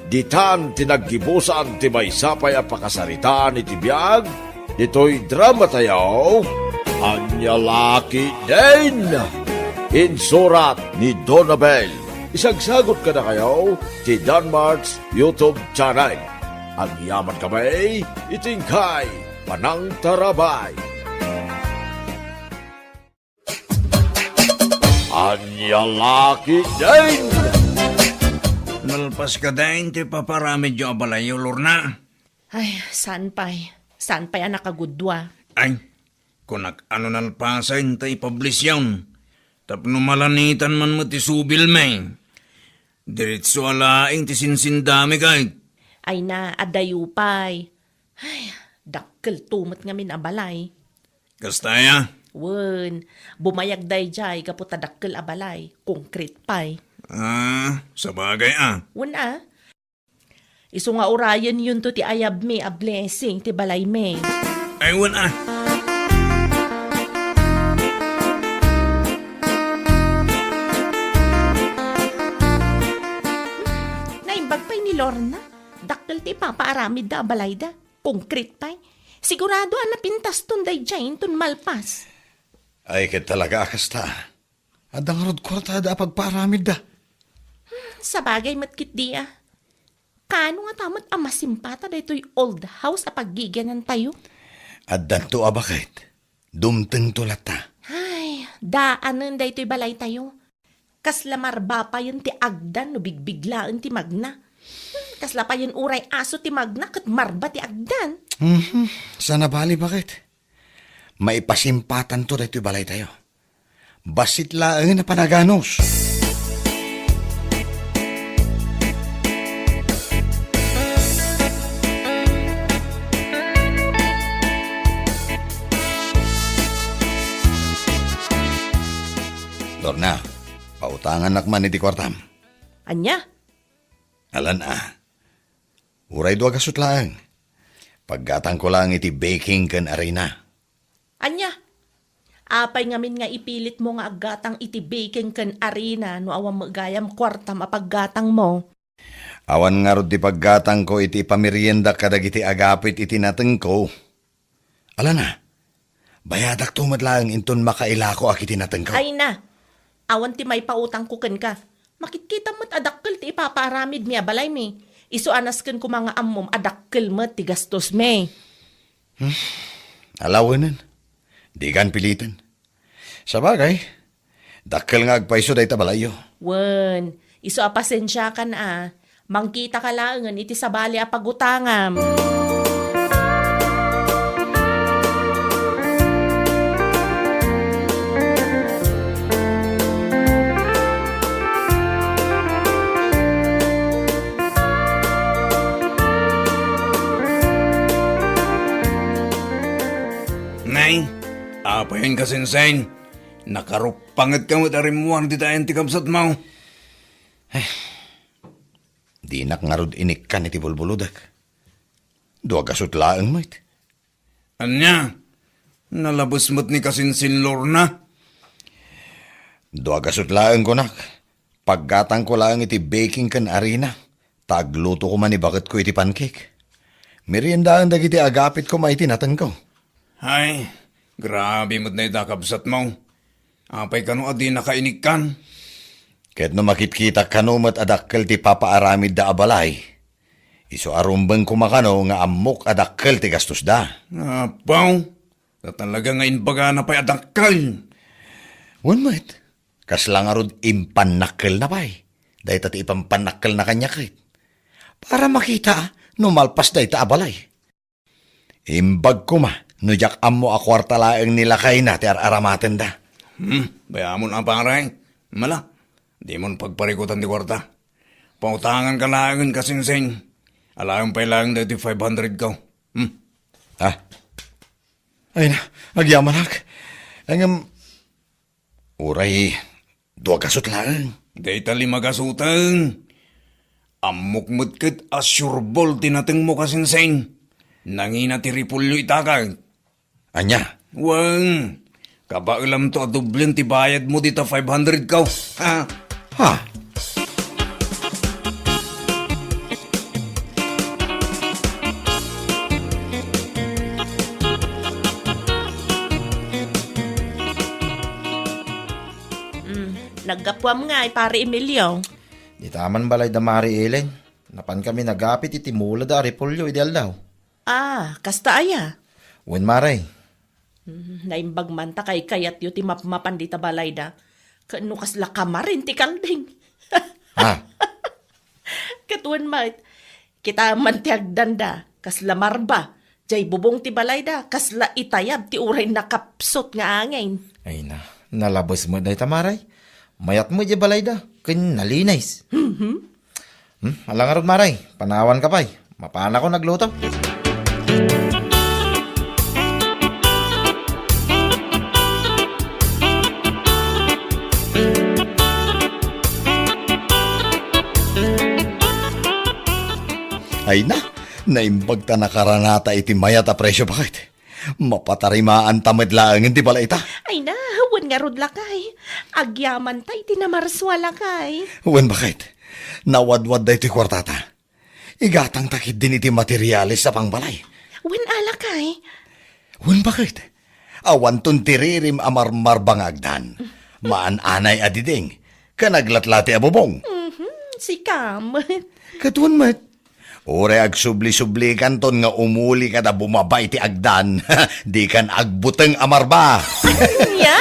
ditan ti naggibusan ti maysa pay a pakasaritaan iti biag ditoy drama tayo, Ania la ketdin. Insurat ni Donabel. Isagsagot kadakayo ti Danmart's YouTube channel. Agyaman kami iti inkay panangtarabay. Ania la ketdin. Nalpas ka dain ti paparamidyo a balayyo, Lorna? Ay, saan pay. Saan pay a nakagudua. Ay, kunak ano nalpasen ta ipublish yon. Tapno malanitan man met ti subilmi. Diretso a laeng ti sinsindami ket. Ay na, adayo pay. Ay, dakkel to met ngamin a balay. Kasta aya? Wen, bumayag daydiay gapu ta dakkel a balay, konkret pay. Ah, sabagay a. Wen a. Isu nga urayen yunto ti ayabmi a blessing ti balaymi. Ay, wen a. Naimbag pay ni Lorna. Dakkel ti ipapaaramidda a balayda. Konkret pay. Sigurado a napintaston daydiay inton malpas. Ay, ket talaga a kasta. Adda ngarud kuartada a pagpaaramidda. Hmm, sabagay met ketdi a. Kaano ngata met a masimpata daytoy old house a paggigianantayo? Addanto a baket. Dumtengto latta. Ay, daanen daytoy balaytayo. Kasla marba payen ti agdan no bigbiglaen ti magna. Hmm, kasla payen uray aso ti magna ket marba ti agdan. Mhm. Saan a bali, baket? Maipasimpatanto daytoy balaytayo. Bassit laeng a panaganus. Lorna, pautangannak man iti kuartam. Ania? Alan a. Uray dua gasut laeng. Paggatangko laeng iti baking ken arina. Ania? Apay ngamin nga ipilitmo nga aggatang iti baking ken arina no awan met gayam kuartam a paggatangmo? Awan ngarud ti paggatangko iti pameriendak kadagiti agapit iti natengko. Alana, bayadakto met laeng inton makailakoak iti natengko. Ay na, awan ti maipautangko kenka. Makitkitam met a dakkel ti ipapaaramidmi a balaymi. Isu a nasken koma nga ammom a dakkel met ti gastosmi. Hmm, alawenen. Dikan piliten. Sabagay, dakkel nga agpayso dayta balayyo. Wen, isu a pasensiakan a, mangkitaka laengen iti sabali a pagutangam. Nay, apayen ka, Sensei? Nakaruppangetka met a rimmuar dita ayan ti kabsatmo. Eh, dinak ngarud inikkan iti bulbulodek. Dua gasut laeng met. Ania? Nalabes met ni kasinsin Lorna? Dua gasut laeng, kunak. Paggatangko laeng iti baking ken arina, ta agluto koma ni baketko iti pancake. Meriendaen dagiti agapit koma iti natengko. Ay, grabe met dayta kabsatmo. Apay kano a dinaka inikkan? Ket no makitkitak kano met a dakkel ti papaaramidda a balay, isu a rumbeng koma kano nga ammok a dakkel ti gastosda. Apaw, ta talaga nga imbagana pay a dakkel. Wen met, kasla ngarud impannakkelna pay. Dayta ti ipampannakkelna kaniak ket para makita no malpas dayta a balay. Imbag koma no diak ammo a kuarta laeng ni lakayna ti ar-aramatenda. Hmm, bay-amon a, pare. Mala, dimon pagparikutan ti kuarta. Pautanganka laengen, kasinsin. Alaem pay laeng daytoy five hundred ko. Hmm. Ah. Ay na, agyamanak. Ngem, uray dua gasut laeng. Dayta lima gasuten. Ammok met ket a sureball ti natengmo, kasinsin. Nangina ti repolyo ita ket. Ania? Wen, kabaelamto a doblen ti bayadmo dita five hundred ko. Ha? Ha? Mm, naggapuam ngay, Pare Emilio. Dita man balay da Mare Ellen. Napankami nagapit iti mulada a repolyo idi aldaw. Ah, kasta aya? Wen, Mare. Mm, naimbag man ta kaykayatyo ti mapmapan dita balayda. Ket no kasla kamarin ti kalding. Ha? Ket wen met, kita man ti agdanda, kasla marba. Jay bubong ti balayda, kasla itayab ti uray nakapsut nga angin. Ay na, nalabes met dayta, Mare. Mayat met jay balayda, ken nalinis. Mhm. Hmm, ala ngarud, Mare, panawanka pay. Mapanakon agluto. Ay na, naimbag ta nakaranata iti mayat a presio, baket. Mapatarimaanta met laengen ti balayta. Ay na, wen ngarud, lakay. Agyamanta iti namarsua, lakay. Wen, baket. Nawadwad daytoy kuartata. Igatangta ketdin iti materiales a pangbalay. Wen a, lakay. Wen, baket. Awanton ti ririm a marmarba nga agdan. Maan-anay a diding. Ken aglatlati a bubong. Mhm, sika met. Ket wen met. Uray agsubli-sublikanton nga umuli kada bumaba iti agdan, dikan agbuteng a marba. Ania?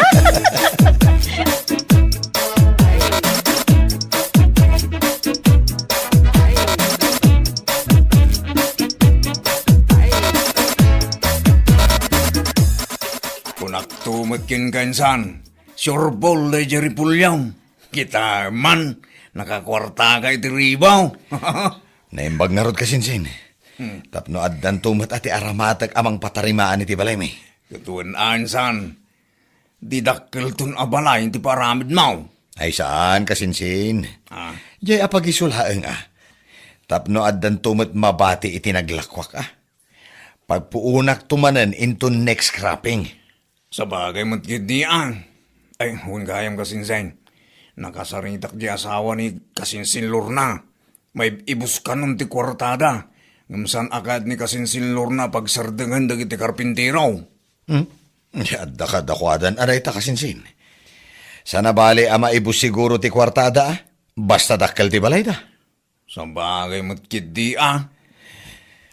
Kunakto met kenka, insan, surebol daydiay Repolyo. Kita man, nakakuartaka iti ribaw. Naimbag ngarud, kasinsin. Hmm. Tapno addanto met a ti aramatek a mangpatarimaan iti balaymi. Ket wen, insan, didakkelton a balay ti paaramidmo. Ay saan, kasinsin. Ah. Jay a pagisulaeng a. Tapno addanto met mabati iti naglakuak a. Pagpuonakto manen inton next cropping. Sabagay met ketdi a. Ay, wen gayam, kasinsin. Nakasaritak di asawa ni kasinsin Lorna. Maib-ibuskanon ti kuartada. Ngem saan a kayat ni kasinsin Lorna pagsardengen dagiti karpintero. Hmm? Adda kadakuadan a dayta, kasinsin. Saan a bali a maibus siguro ti kuartada a. Basta dakkel ti balayda. Sabagay met ketdi a.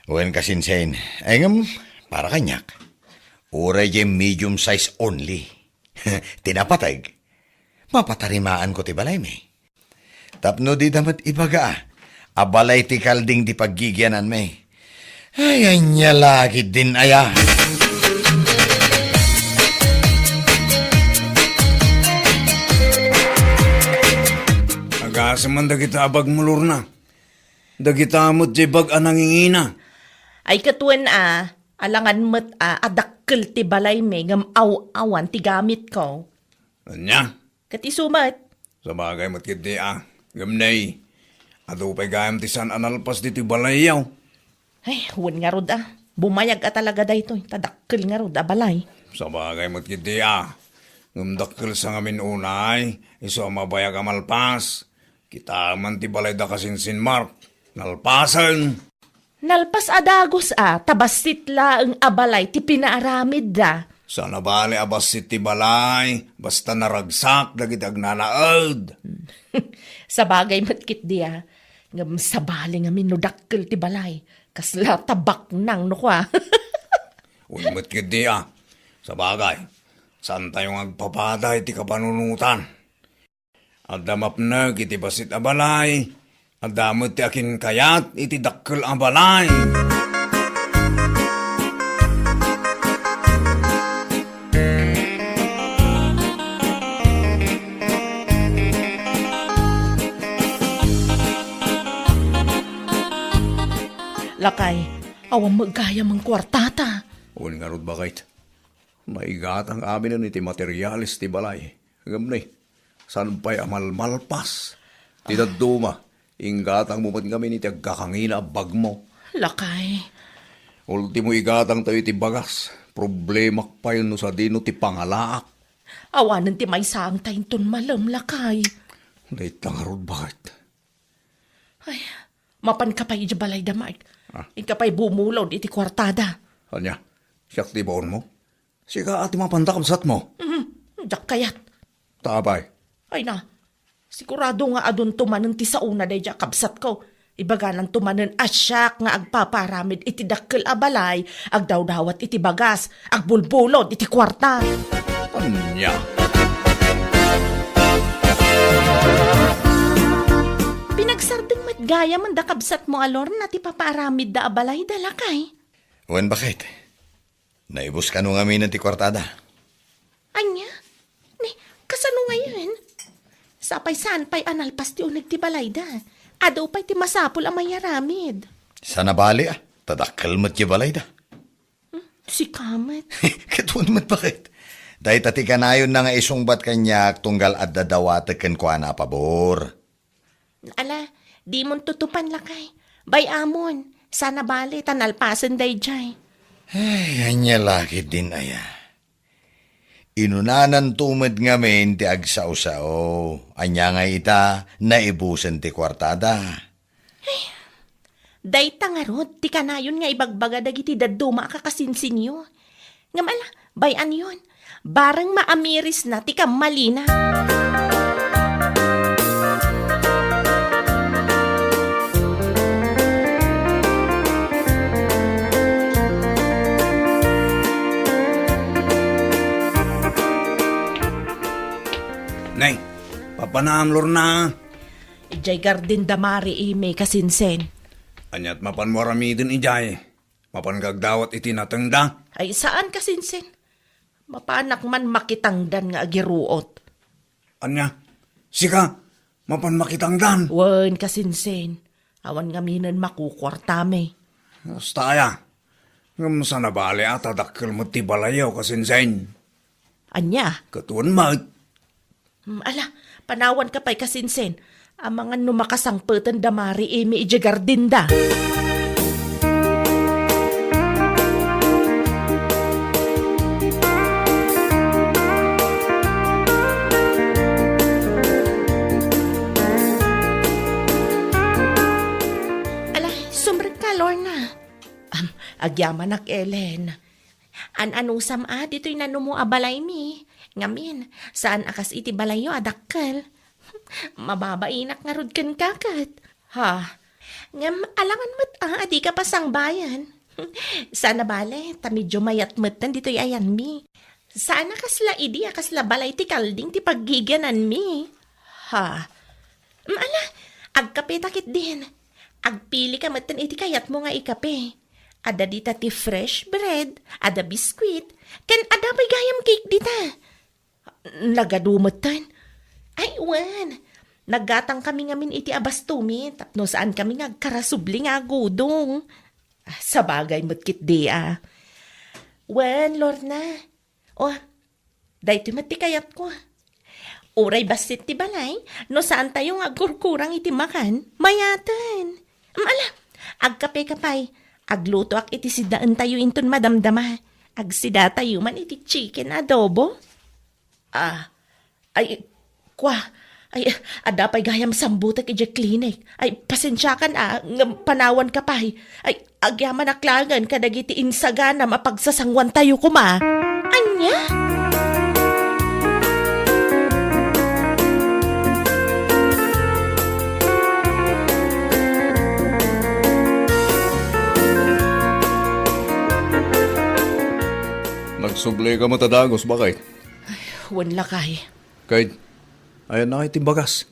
Wen, kasinsin. Ay ngem, para kaniak, uray jay medium size only. Ti napateg, mapatarimaanko ti balaymi. Tapno dida met ibaga a, a balay ti kalding ti paggigiananmi. Ay, ania la ketdin aya. Agasem man dagita a bagmo, Lorna. Dagita met jay bag a nangingina. Ay, ket wen a, alangan met a, a dakkel ti balaymi ngem aw-awan ti gamitko. Ania? Ket isu met. Sabagay met ketdi a. Ngem nay, adu pay gayam ti saan a nalpas ditoy balayyo. Ay, wen ngarud a. Bumayag a talaga daytoy, ta dakkel ngarud a balay. Sabagay met ketdi a. Ngem dakkel sa ngamin unay, isu a mabayag a malpas. Kita man ti balay da kasinsin Mark. Nalpasen. Nalpas a dagus a, ta bassit laeng a balay ti pinaaramidda. Saan a bali a bassit ti balay, basta naragsak dagiti agnanaed. Sabagay met ketdi a. Ngem sabali ngamin no dakkel ti balay. Kasla ta baknang no kua. Wen met ketdi a. Sabagay, saantayo nga agpapada iti kapanunotan. Adda mapnek iti bassit a balay, adda met ti akinkayat iti dakkel a balay. Lakay, awan met gayam a kuartata. Wen ngarud, baket. Naigatang aminen iti materiales ti balay. Ngem ni, saan pay a malmalpas? Ti dadduma, inggatangmo met ngamin iti agkakangina a bagmo. Lakay. Ultimo, igatangtayo iti bagas. Problemak pay no sadino ti pangalaak. Awanen ti maysaangta inton malem, lakay. Dayta ngarud, baket. Ay, mapanka pay idiay balayda, Mark. Ah. Inka pay bumulod iti kuartada. Ania? Siak ti baonmo? Sika a ti mapanda, kabsatmo. Mhm. Diak kayat. Ta apay? Ay na, sigurado nga adunto manen ti saona daydiay a kabsatko. Ibagananto manen a siak nga agpapaaramid iti dakkel a balay, agdawdawat iti bagas, agbulbulod iti kuarta. Ania? Pinagsardeng met gayamen da kabsatmo a Lorna ti papaaramidda a balayda, lakay. Wen, baket. Naibus kano ngamin ti kuartada? Ania? Ni, kasano ngayen? Sapay saan pay a nalpas ti uneg ti balayda. Adu pay ti masapul a mayaramid. Saan a bali a, ta dakkel met ti balayda. Hmm, sika met. Ket wen met, baket. Dayta ti kanayonna nga isungbat kaniak tunggal adda dawatek kenkuana a pabor. Ala, dimon tutupan, lakay. Bay-amon, saan a bali ta nalpasen daydiay. Ay, ania la ketdin aya. Inunananto met ngamin ti agsao-sao, ania nga ita, naibusen ti kuartada. Dayta ngarud ti kanayon nga ibagbaga dagiti dadduma a kakasinsinyo. Ngem ala, bay-anyon, bareng maamirisna ti kammalina. Naam, Lorna. Idiay garden da Mari Imi, kasinsin. Aniat mapan mo aramiden idiay? Mapan gagdawat iti natengda? Ay, saan, kasinsin. Mapanak man makitangdan nga agiruot. Ania? Sika, mapan makitangdan? Wen, kasinsin. Awan ngaminen makukuartami. Kasta aya. Ngem saan a bale a ta dakkel met ti balayyo, kasinsin. Ania? Ket wen met. Hmm, ala, panawanka pay, kasinsin. Amangan no makasangpeten da Mari Imi idiay garden da. Ala, sumrekka, Lorna. Am, agyamanak, Ellen. An-anusam a ditoy nanumo a balaymi. Ngamin, saan a kas iti balayyo a dakkel. Mababainak ngarud kenka ket. Ha? Ngem alangan met a, a dika pasangbayan. Saan a bale, ta medyo mayat metten ditoy ayanmi. Saan a kasla idi a kasla balay ti kalding ti paggigiananmi. Ha? Mm, ala, agkapeta ketdin. Agpilika metten iti kayatmo nga ikape. Adda dita ti fresh bread, adda biskuit, ken adda pay gayam cake dita. Nagadu metten. Ay, wen. Naggatangkami ngamin iti abastomi tapno saankami nga agkarasubli nga agudong. Ah, sabagay met ketdi a. Wen, Lorna. O, daytoy met ti kayatko. Uray bassit ti balay, no saantayo nga agkurkurang iti makan, mayaten. Em, ala, agkapeka pay. Aglutoak iti sidaentayo inton madamdama. Agsidatayo man iti chicken adobo. Ah, ay, kua, ay, adda pay gayam sambutek idiay klinik. Ay, pasensiakan a, ngem panawanka pay. Ay, agyamanak laengen kadagiti insaganam a pagsasangoantayo koma. Ania? Nagsubli ka met a dagus, bakit? Ay, wen lakay. Kay, ayan na iti bagas.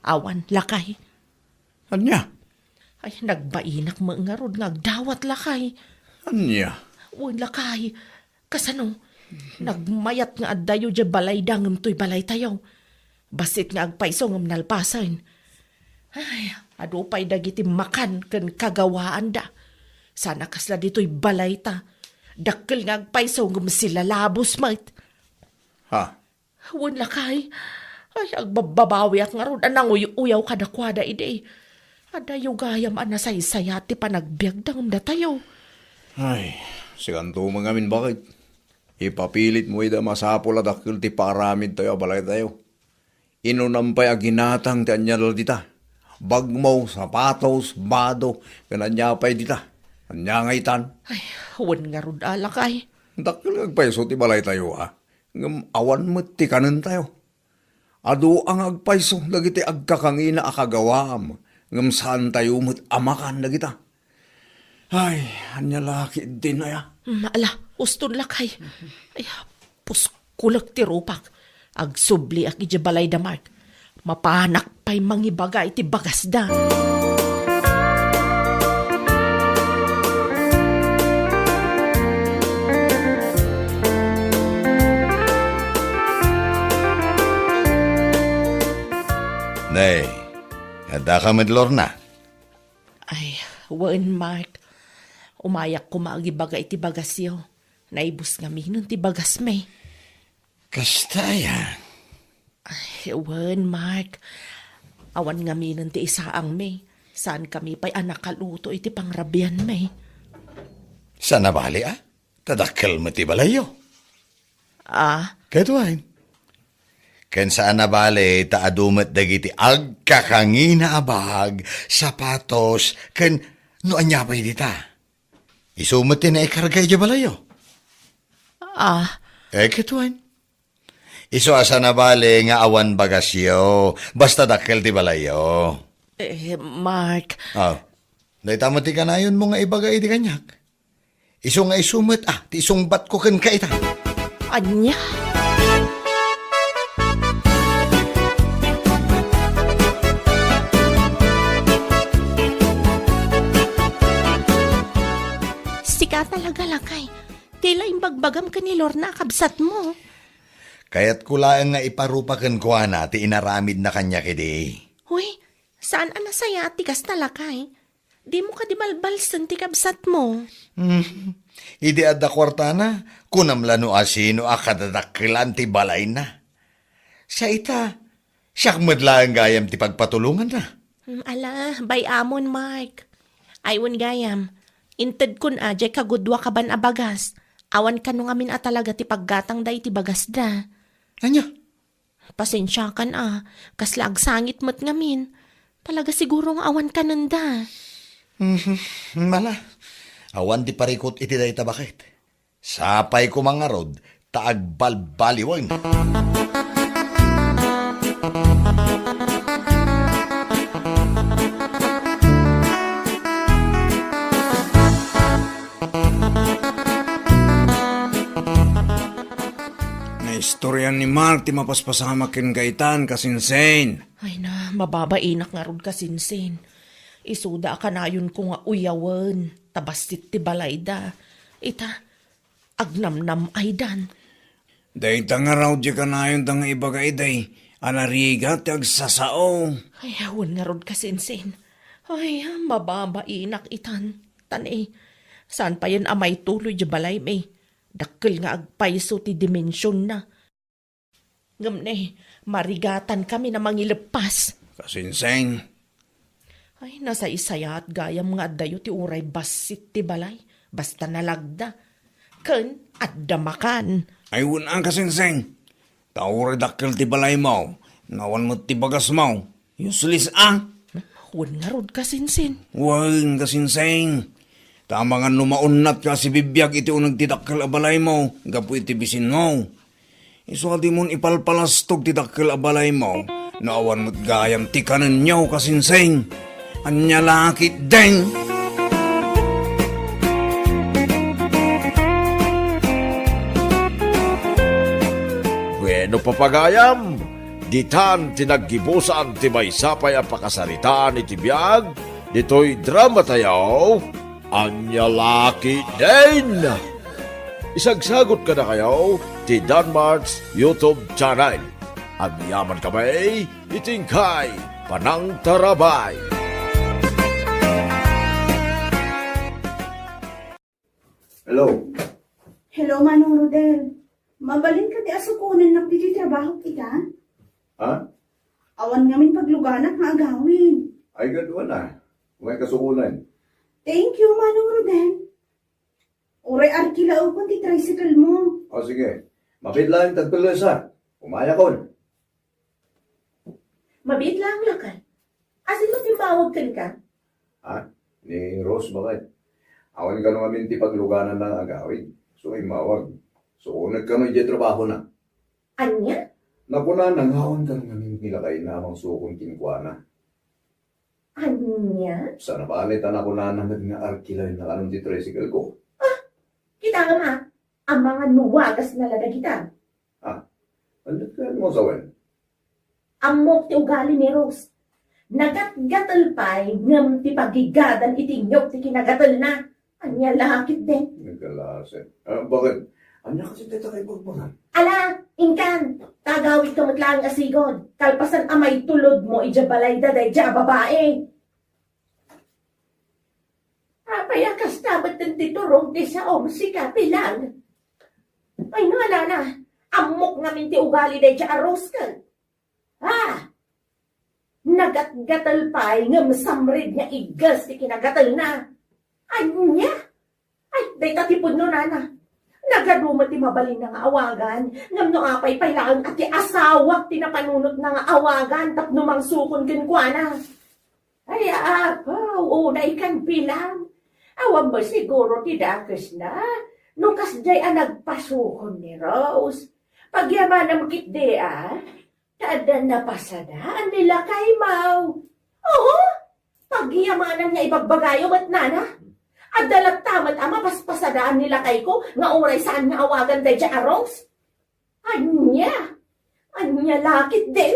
Awan, lakay. Ania? Ay, nagbainak met ngarud nga agdawat, lakay. Ania? Wen, lakay. Kasano? Nagmayat nga addayo diay balayda ngem toy balaytayo. Bassit nga agpayso ngem nalpasen. Ay, adu pay dagiti makan ken kagawaanda. Saan a kasla ditoy balayta. Dakkel nga agpayso ngem silalabos met. Ha? Wen, lakay. Ay, agbabbabawiak ngarud a nanguy-uyaw kadakuada idi. Adayo gayam a nasaysayat ti panagbiagda ngem datayo. Ay, sikanto met ngamin, bakit? Ipapilitmo ida a masapul a dakkel ti paaramidtayo a balaytayo. Inunam pay a ginatang ti aniada dita. Bagmo, sapatos, bado, ken ania pay dita. Ania nga itan? Ay, wen ngarud a, lakay. Dakkel nga agpayso ti balaytayo, a. Ngem awan met ti kanentayo. Adu a nga agpayso dagiti agkakangina a kagawaam, ngem saantayo met a makan dagita. Ay, ania la ketdin aya? Mm, ala, uston lakay. Ay, puskulek ti rupak. Agsubliak idiay balayda Mark. Mapanak pay mangibaga iti bagasda. Ne, addaka met, Lorna? Ay, wen, Mark. Umayak koma agibaga iti bagasyo. Naibus ngaminen ti bagasmi. Kasta aya? Ay, wen, Mark. Awan ngaminen ti isaangmi. Saankami pay a nakaluto iti pangrabianmi. Saan a bale, a? Ta dakkel met ti balayyo. Ah? Ket wen. Ken saan a bale ta adu met dagiti agkakangina a bag, sapatos, ken no ania pay dita. Isu met ti naikarga idiay balayyo. Ah. Eh, ket wen. Isu a saan a bale nga awan bagasyo, basta dakkel ti balayyo. Eh, Mark. Ah. Dayta met ti kanayonmo nga ibaga idi kaniak. Isu nga isu met, a, ti isungbatko kenka ita. Ania? Talaga, lakay. Ti la imbagbagam ken ni Lorna a kabsatmo. Kayatko laeng nga iparupa kenkuana ti inaramidna kaniak idi. Huy, saan a nasayaat ti kasta, lakay? Dimo kadi balbalsen ti kabsatmo? Hmm. Idi adda kuartana, kunam la no asino a kadadakkelan ti balayna. Siya ita, siak met laeng gayam ti pagpatulonganna. Hmm, ala, bay-amon, Mark. Ay, wen gayam, intedkon a diay kagudoak aban a bagas. Awan kano ngamin a talaga ti paggatangda iti bagasda. Ania? Pasensiakan a, kasla agsangit met ngamin. Talaga siguro nga awan kanenda. Mhm, mala. Awan ti parikut iti dayta baket. Sapay koma ngarud ta agbalbaliwen. Naistorian ni Mark ti mapaspasamak ken Gaetan, kasinsin. Ay na, mababainak ngarud, kasinsin. Isuda a kanayonko nga uyawen, ta bassit ti balayda. Ita, agnamnam-aydan. Dayta ngarud ti kanayonda nga ibaga idi a narigat ti agsasao. Ay, wen ngarud, kasinsin. Ay, mababainak itan. Tan, eh, saan payen a maituloy di balaymi? Dakkel nga agpayso ti dimensionna. Ngem ne, marigatankami a mangileppas. Kasinsin. Ay, nasaysayaat gayam nga addayo ti uray bassit ti balay, basta nalagda. Ken adda makan. Ay, wen a, kasinsin. Ta uray dakkel ti balaymo, nga awan met ti bagasmo. Useless a. Wen ngarud, kasinsin. Wen, kasinsin. Ta amangan no maunnatka a sibibiag iti uneg ti dakkel a balaymo gapu iti bisinmo. Isu a dimon ipalpalastog ti dakkel a balaymo no awan met gayam ti kanenyo, kasinsin. Ania la ketdin? Bueno, papagayam, ditan ti naggibusan ti maysa pay a pakasaritaan iti biag ditoy dramatayo, Ania la ketdin? Isagsagut kadakayo ti Danmart's YouTube channel. Agyamankami iti inkay panangtarabay. Hello. Hello, Manong Rodel. Mabalin kadi a sukonen ditoy trabahok ita? Ha? Awan ngamin pagluganak nga agawid. Ay, gad, wen a. Umay kasukonen. Thank you, Manong Rodel. Uray arkilaekon ti tricycle mo. O, sige. Mabiit laeng tagpellesa. Umayakon. Mabiit laeng, lakay. Asino timmawag kenka? Ha? Ni Rose, baket. Awan kano ngamin ti paglugananna nga agawid. So, immawag. Sukonek kano idiay trabahona. Ania? Nakunana nga awan kano ngamin ti lakayna a mangsukon kenkuana. Ania? Saan a bale ta nakunana met nga arkilaenna kano ti tricycle ko. Ah! Kita nga ma, amangan no wagasna la dagita. Ah, ania ti kayatmo a sawen? Ammok ti ugali ni Rose. Nagatgatel pay ngem ti pagigadan iti inyok ti kinagatelna. Ania la ketdin? Nagkalaset. Ah, baket? Ania kasi dayta kaibagbagam? Ala, inkan, tagawidka met laeng a sigud. Kalpasan a maitulodmo idiay balayda daydiay a babai. Apay a kasta met ti turong ti saom, sika, Pilang? Ay, no, ala na. Ammok ngamin ti ugali daydiay a Rose ken. Ah! Nagatgatel pay ngem samred nga igges ti kinagatelna. Ania? Ay, dayta ti pudno, nana. Nagadu met ti mabalinna nga awagan, ngem no apay pay laeng a ti asawak ti napanunotna nga awagan tapno mangsukon kenkuana. Ay, apo, unay kan Pilang. Awan met siguro ti dakesna no kasdiay a nagpasukon ni Rose. Pagyamanam ketdi, a, ta adda napasadaan ni lakaymo. Oo, pagyamanam nga ibagbagayo met, nana. Adda latta met a mapaspasadaan ni lakayko nga uray saan nga awagan daydiay a Rose. Ania? Ania la ketdin?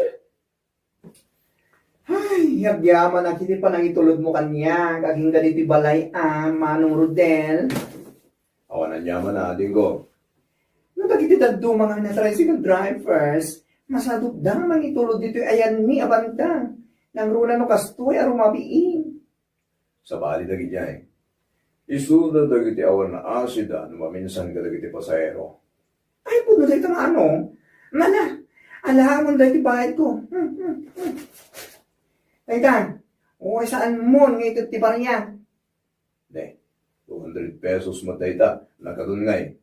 Ay, agyamanak iti panangitulodmo kaniak agingga ditoy balay a, Manong Rodel. Awan aniaman a, Dinggo. No dagiti dadduma nga natricycle drivers, masadutda nga mangitulod ditoy ayanmi a banda. Nangruna no kastoy a rumabiin. Sabali dagidiay. Isuda dagiti awan naasida no maminsan kadagiti pasahero. Ay, pudno dayta nga ano? Nala, alaamon dayta bayadko. Hmm, hmm, hmm. Dayta, uy, saan mon nga ited ti barya? Ne, two hundred pesos met dayta, nakadun ngay.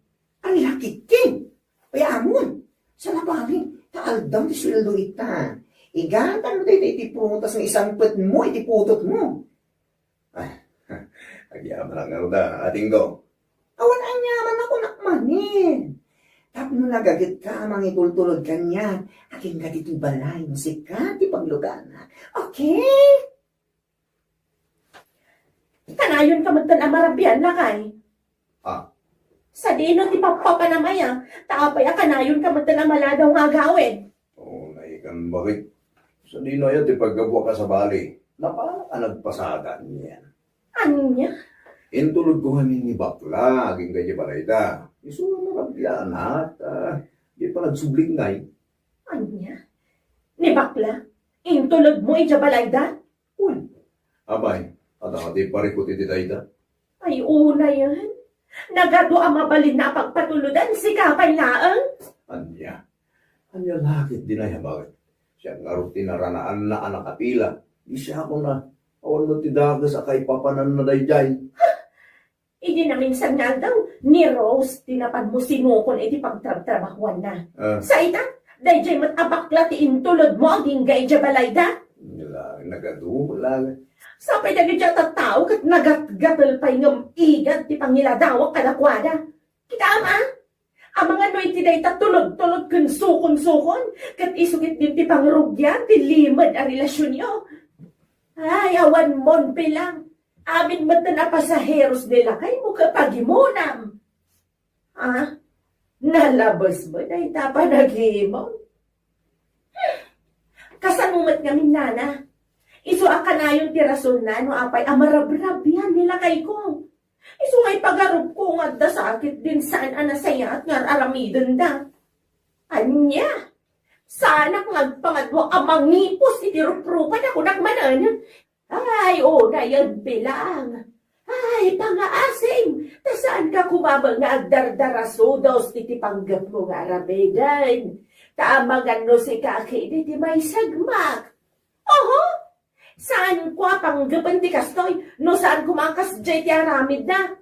Ang laki, King! Ay, amon! Sa labangin, ta aldaw ti sueldo ita. Igatang mo dayta iti prutas nga isangpet mo iti putot mo. Ah, agyamanak nga ruda, atingko. Awan anyaman ako nakmanin. Tapno nagaget ka a mangitultulod kaniak, agingga ditoy balay, no sika ti pagluganak. Okay? Kanayon ka metten a marabian, lakay. Ah. Sadino ti pappapanam aya, ta apay a kanayon ka metten a maladaw nga agawid? Oh, naikan bakit? Sadino aya ti paggabuak a sabali? Napalak a nagpasada niyan. Ania? Intulod ko ngamin ni bakla, agingga idiay balayda. Isu a marabianak, ah, di pa nagsubling ngay. Ania? Ni bakla? Intulod mo idiay balayda? Uy, apay, adda ti parikut iti dayta? Ay, unayen. Nagadu a mabalinna a pagpatulodan, sika pay laeng. Ania? Ania la ket dinay a bakit? Siak ngarud ti naranaanna a nakapila. Di siak una. Awan met ti dakes a kaipapananna daydiay. Idi naminsan nga aldaw, ni Rose ti napanmo sinukon iti pagtrabtrabahuanna. Ah. Sa ita, daydiay met a bakla ti intulod mo agingga idiay balayda. Nila, nagadu, lang. Sapay dagiti a tattao ket nagatgatel pay ngem igad ti pangiladawak kadakuada. Kitam a? Amangan no iti dayta tulod-tulod ken sukon-sukon, ket isu ketdin ti pangrugian ti limed a relasionyo. Ay, awan mon bilang. Amin metten a pasaheros ni lakaymo ket pagimonam. Ah, nalabes met dayta a panagimon. Kasano met ngamin, nana? Isu a kanayon ti rasonna no apay a marabrabian ni lakayko. Isu nga ipagarupko nga adda sakit din saan a nasayaat nga ar-aramidenda. Ania? Saanak nga agpangadua a mangipos iti ruprupa da kunak manen. Ay, unayen bilang. Ay, pangaasim, ta saanka koma nga agdardarasudos iti panggepmo nga aramiden. Ta amangan no sika a kidi ti maisagmak. Oho! Saanko a panggepen ti kastoy no saan koma a kasdiay ti aramidna.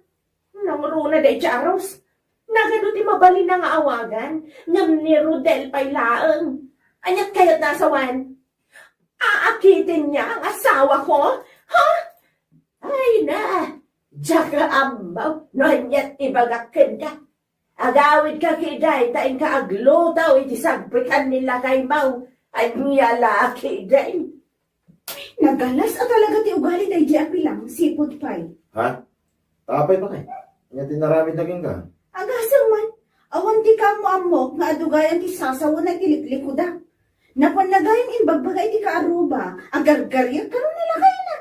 Nangruna daydiay a Rose. Nagadu ti mabalinna nga awagan, ngem ni Rodel pay laeng. Aniat kayatna a sawen? Aakiten niya ang asawako? Ha? Ay na, diak ammo no aniat ibagak kenka. Agawidka ket dayta inka agluto iti sagputan ni lakaymo. Ania la ket dayta? Nagalas a talaga ti ugali daydiay a Pilang, sipud pay. Ha? Apay pay? Ania ti inaramidna kenka? Agasem man, awan ti kaammoammok nga adugayan ti sasawen a iti liklikuda. Napanna gayam imbagbaga iti kaaruba, agargariak kano ni lakayna.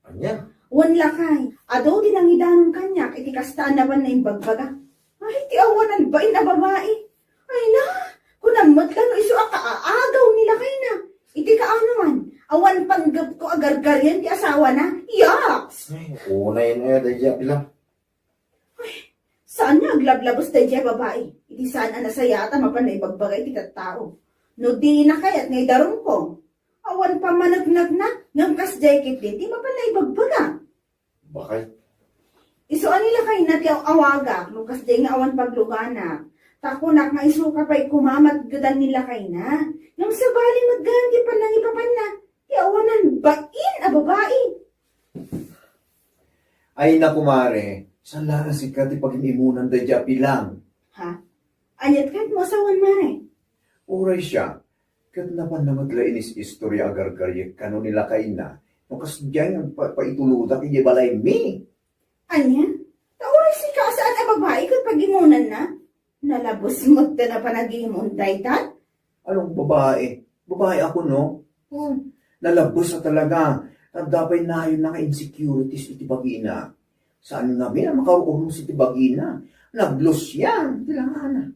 Ania? Wen lakay, adu ti nangidanon kaniak iti kasta a napanna imbagbaga. Ay, ti awanan bain a babai. Ay na, kunam met la no isu a kaaagaw ni lakayna. Iti kaanoman, awan panggepko a gargarian ti asawana. Yaks! Ay, unayen aya daydiay a Pilang. Ay, saan nga aglablabes daydiay a babai? Iti saan a nasayaat a mapanna ibagbaga iti tattao. No dina kayat nga idarumko. Awan pammaneknekna, ngem kasdiay ketdin ti mapanna ibagbaga. Bakay? Isu a ni lakayna ti aw-awagak, no kasdiay nga awan pagluganak. Ta kunak nga isuka pay koma matgedan ni lakayna. Ngem sabali met gayam ti pannangipapanna, ti awanan bain a babai. Ay na, kumare, saan la a sika ti pagin-imunan daydiay a Pilang? Ha? Aniat kayatmo a sawen, mare? Uray siak, ket napanna met la inis-istoria a gargariek kano ni lakayna, no kasdiay nga pa-, paitulodak idiay balaymi. Ania? Ta uray sika a saan a babai ket pag-imunanna? Nalabes met ta napanagimon dayta? Anong babae? Babae ako, no? Hmm. Nalabes a talaga. Adda pay nayonna nga insecurities iti bagina. Saan ngamin a makaurus iti bagina? Naglusiang ti langana.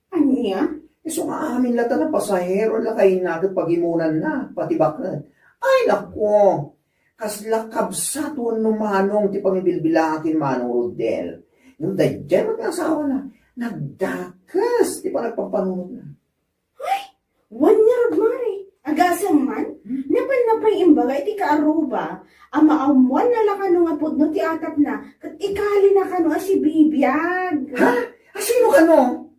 Ania? Isu nga amin latta a pasahero, lakayna ket pagimonanna, pati baket. Ay, naku! Kasla kabsat wenno manong ti pangibilbilak ken Manong Rodel. Ngem daydiay met nga asawana, nagdakes ti panagpampanunotna. Ay, wen ngarud, Mare. Agasem man, napan na pay imbaga iti kaaruba a maammoanna la kano nga pudno ti atapna ket ikalina kano a sibibiag. Ha? A sino kano?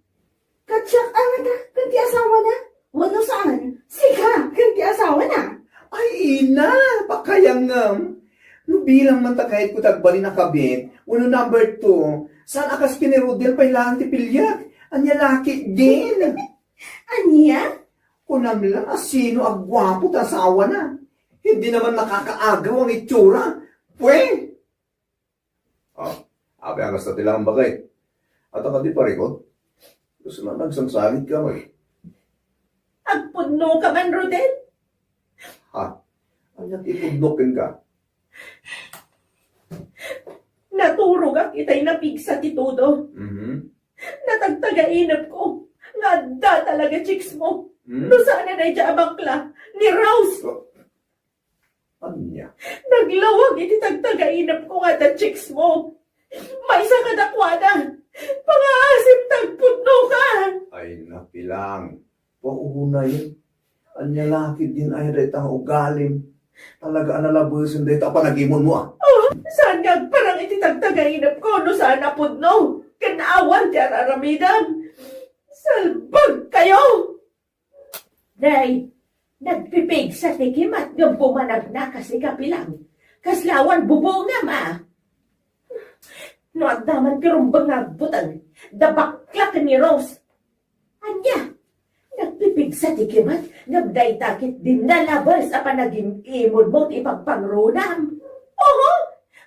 Ket siak a ngata ken ti asawana? Wenno saan, sika ken ti asawana? Ay, ina, pakayangem. No bilang man ta kayatko ti agbalin a kabit, wenno number two, saan a kas ken ni Rodel pay laeng ti piliek? Ania la ketdin? Ania? Kunam la a sino a guapo ti asawana. Hindi naman nakakaagaw ang itsura. Pwe! Ah, apay a kasta ti laeng bagay. At ang di parikot? Gusto na nagsangsangit ka, may. Agpudno ka man, Rodel? Ha? Ania ti ipudno kenka? Naturogak itay napigsa ti todo. Mhm. Natagtagainepko nga adda talaga chicks mo. Hmm? No saan a daydiay a bakla, ni Rose. Oh. Ania? Naglawag iti tagtagainepko nga adda chicks mo. Maysa kadakuada. Pangaasim ta agpudno ka. Ay, napilang. Paunay. Ania la ketdin aya dayta nga ugalim? Talaga a nalabesen dayta a panagimonmo, a? Oh, saan nga agparang iti tagtagainepko no saan a pudno ken awan ti ar-aramidem? Salbag kayo! Nay, nagpipigsa ti kimat ngem bumanagna kas ikapilang. Kasla awan bubongam, a? No adda man ti rumbeng nga agbuteng, da bakla ken ni Rose. Ania? Nagpipigsa ti kimat, ngem dayta ketdin nalabes a panagim-imonmo ti ipagpangrunam. Oho!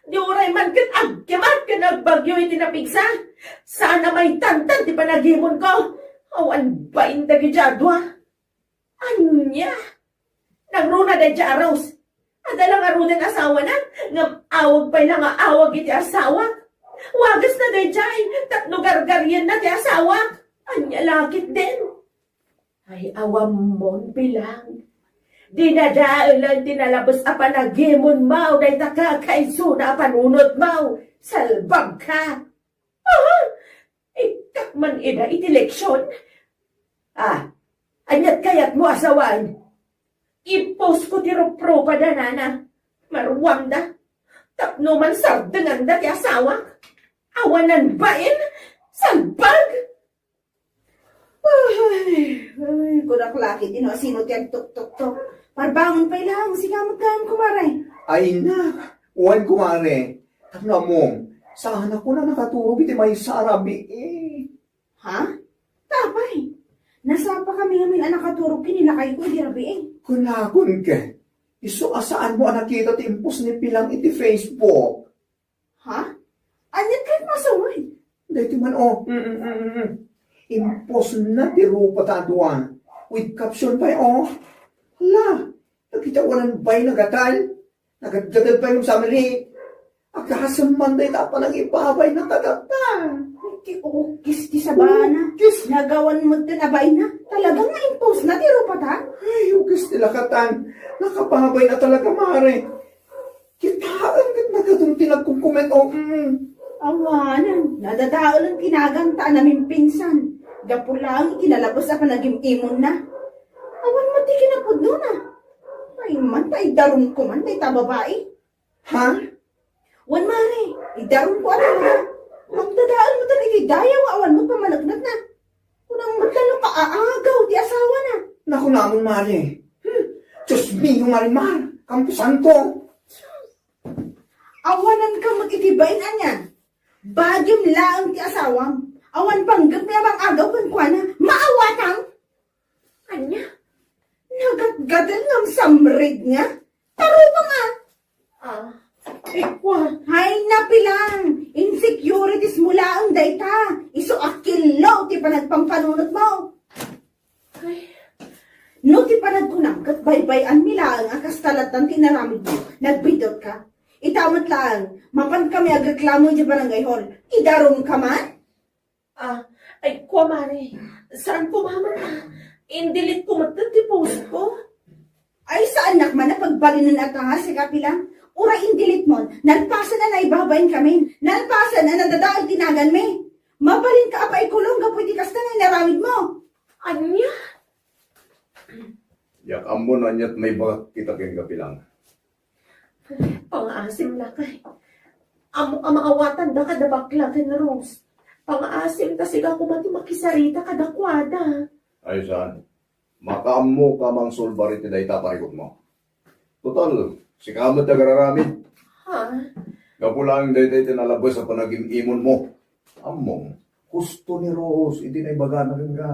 Di uray man ket agkimat ken agbagyo iti napigsa. Saan a maitantan ti panagimonko. Awan bain dagiti a dua. Ania? Nangruna daydiay a Rose. Adda la ngaruden asawana, ngem awag pay la nga awag iti asawak. Wagasna daydiay, tapno gargarienna ti asawak. Ania la ketdin? Ay, awammon, Pilang. Dinadaelen ti nalabes a panagimonmo dayta kakaisuna a panunotmo. Salbag ka! Aha! Ikkak man ida iti leksion. Ah, aniat kayatmo a sawen? I-post ko ti ruprupada, nana. Maruamda. Tapno man sardenganda ti asawak. Awanan bain. Salbag! Ay, ay, kunak lakit, ino a sino ti agtuktuktok. Parbangon pay lang, sika met gayam, kumare. Ay na, wen, kumare. Tapno ammom, saan a kuna nakaturog iti maysa a rabii. Ha? Apay? Nasapa kami ngamin a nakaturog ken ni lakayko idi rabii. Kunakon ket, isu a saanmo a nakita ti impos ni Pilang iti Facebook. Ha? Aniat kayatmo a sawen? Daytoy man, oh. Mm, mm, mm, mm. Impos na ti rupa ta a dua. With caption pay, oh. Hala, dagiti awanan bain a gatal. Nagadgadal pay ngem samiri. Agasem man dayta a panangibabayna kadata. Ti ukis ti sabana. Ukis. Nagawan met ti nabayna. Talaga nga impos na ti rupa ta? Ay, ukis ti lakatan. Nakababayna talaga, mare. Kitaem ket nagadun ti nagkomkomment, oh, mm. Awanen, nadadaelen ti naganta a namimpinsan. Gapu laeng iti nalabes a panagim-imonna. Awan met ti kinapudnona. Ay man, ta idarumko man dayta a babai. Ha? Wen, mare, idarumko a talaga. Nagdadael met iti dayaw nga awan met pammaneknekna. Kunam met la no kaagaw ti asawana. Nakunamon, mare. Hmm. Dios mio, Marimar, kamposanto. Awananka met iti bain ania. Bagim laeng ti asawam. Awan panggepmi a mang-agaw kenkuana. Maawatam! Ania? Nagatgatel ngem samridna? Tarupam a! Ah, ikua. Hay, napilang! Insecurities mo laeng dayta. Isu a killo ti panagpampanunotmo. Ay. No ti panagkunam ket baybay-anmi laeng a kasta lattan ti inaramidmo, nagbiddut ka. Ita met laeng, mapan kami agreklamo idiay barangay hall. Idarumka man? Ah, ay, kua, Mare. Saan ko mamet, ah. Indelete ko met ti post ko. Ay, saannak man a pagbalinen a tanga, sika, Pilang. Uray indelete mon, nalpasen a naibabain kami. Nalpasen a nadadael ti naganmi. Mabalinka a paikulong gapu iti kasta nga inaramidmo. Ania? Diak ammo no aniat maibagak ita kenka, Pilang. Pangaasim, lakay. Ammok a maawatanda kada bakla ken Rose. Pangaasim ta sika koma ti makisarita kadakuada. Ay, saan? Makaammoka a mangsulbar iti dayta a parikutmo. Total, sika met ti agraramid. Ha? Gapu laeng dayta iti nalabes a panagim-imonmo. Ammom, husto ni Rose iti naibagana kenka.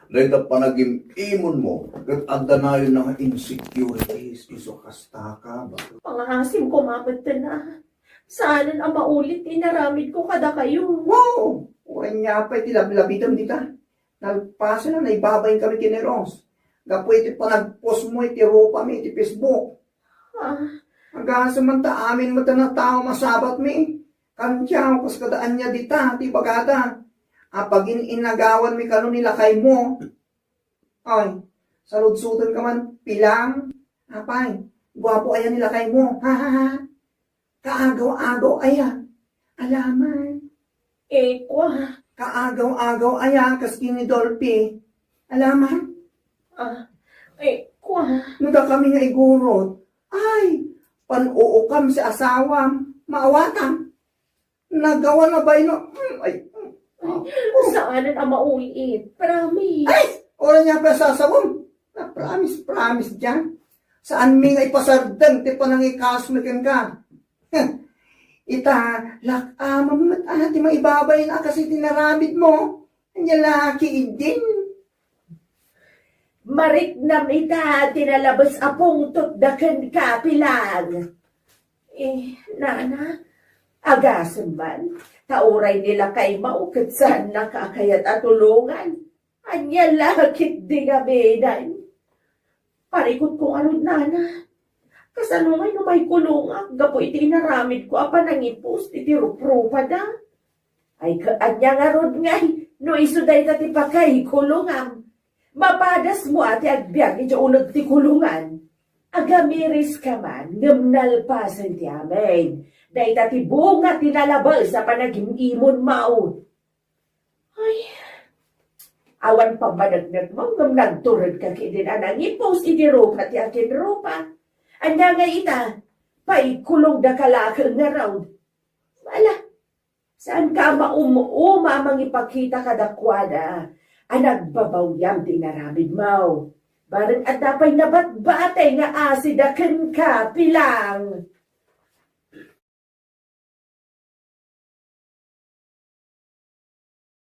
Dayta panagim-imonmo ket adda nayonna nga insecurities isu kasta ka ba? Pangaasim koma metten a. Saanen a maulit ti inaramidko kadakayo. Wow! Uray nia pay ti lablabitem dita. Nalpasen a naibabain kami ken ni Rose. Gapu iti panagpostmo iti rupami iti Facebook. Ah. Agasem man ta amin met a tao masabatmi. Kantiaw, kas kada ania dita ti ibagada. Apagin-inagawanmi kano ni lakaymo. Ay, saludsodenka man, Pilang. Apay, guapo aya ni lakaymo. Ha, ha, ha. Kaagaw-agaw aya. Alaman. Eh, kua. Kaagaw-agaw aya, kas ken ni Dolphy. Alaman. Ah, eh, kua. No dakami nga igurot, ay, pan-uukam si asawam, maawatam. Nagawa na bay no, mm, ay, mm. Ay, saanen a maulit. Promise. Ay, uray nia pay sasawem. Na promise, promise diay. Saanmi nga ipasardeng ti panangikasmi kenka. Ita, lak-amam met a ti maibabain a kas iti inaramidmo. Ania la ketdin? Mariknam ita ti nalabes a pungtotda kenka, Pilang. Eh, nana, agasem man, ta uray ni lakaymo ket saannaka a kayat a tulongan. Ania la ketdi nga binan? Parikutko ngarud, nana. Kasano ngay no maikulongak gapu iti inaramidko a panangipost iti ruprupada? Ay, ka-, ania ngarud ngay no isu dayta ti pakaikulongam? Mapadasmo a ti agbiag idiay uneg ti kulongan. Agamiriska man, ngem nalpasen ti amin. Dayta ti bunga ti nalabes a panagim-imonmo. Ay, awan pammaneknekmo ngem nagturedka ketdin a nangipost iti rupa ti akinrupa. Ania ngay ita, paikulongdaka laeng ngarud. Ala, saanka a maum-uma a mangipakita kadakuada a nagbabawiam ti inaramidmo. Bareng adda pay nabatbatay nga asida kenka, Pilang.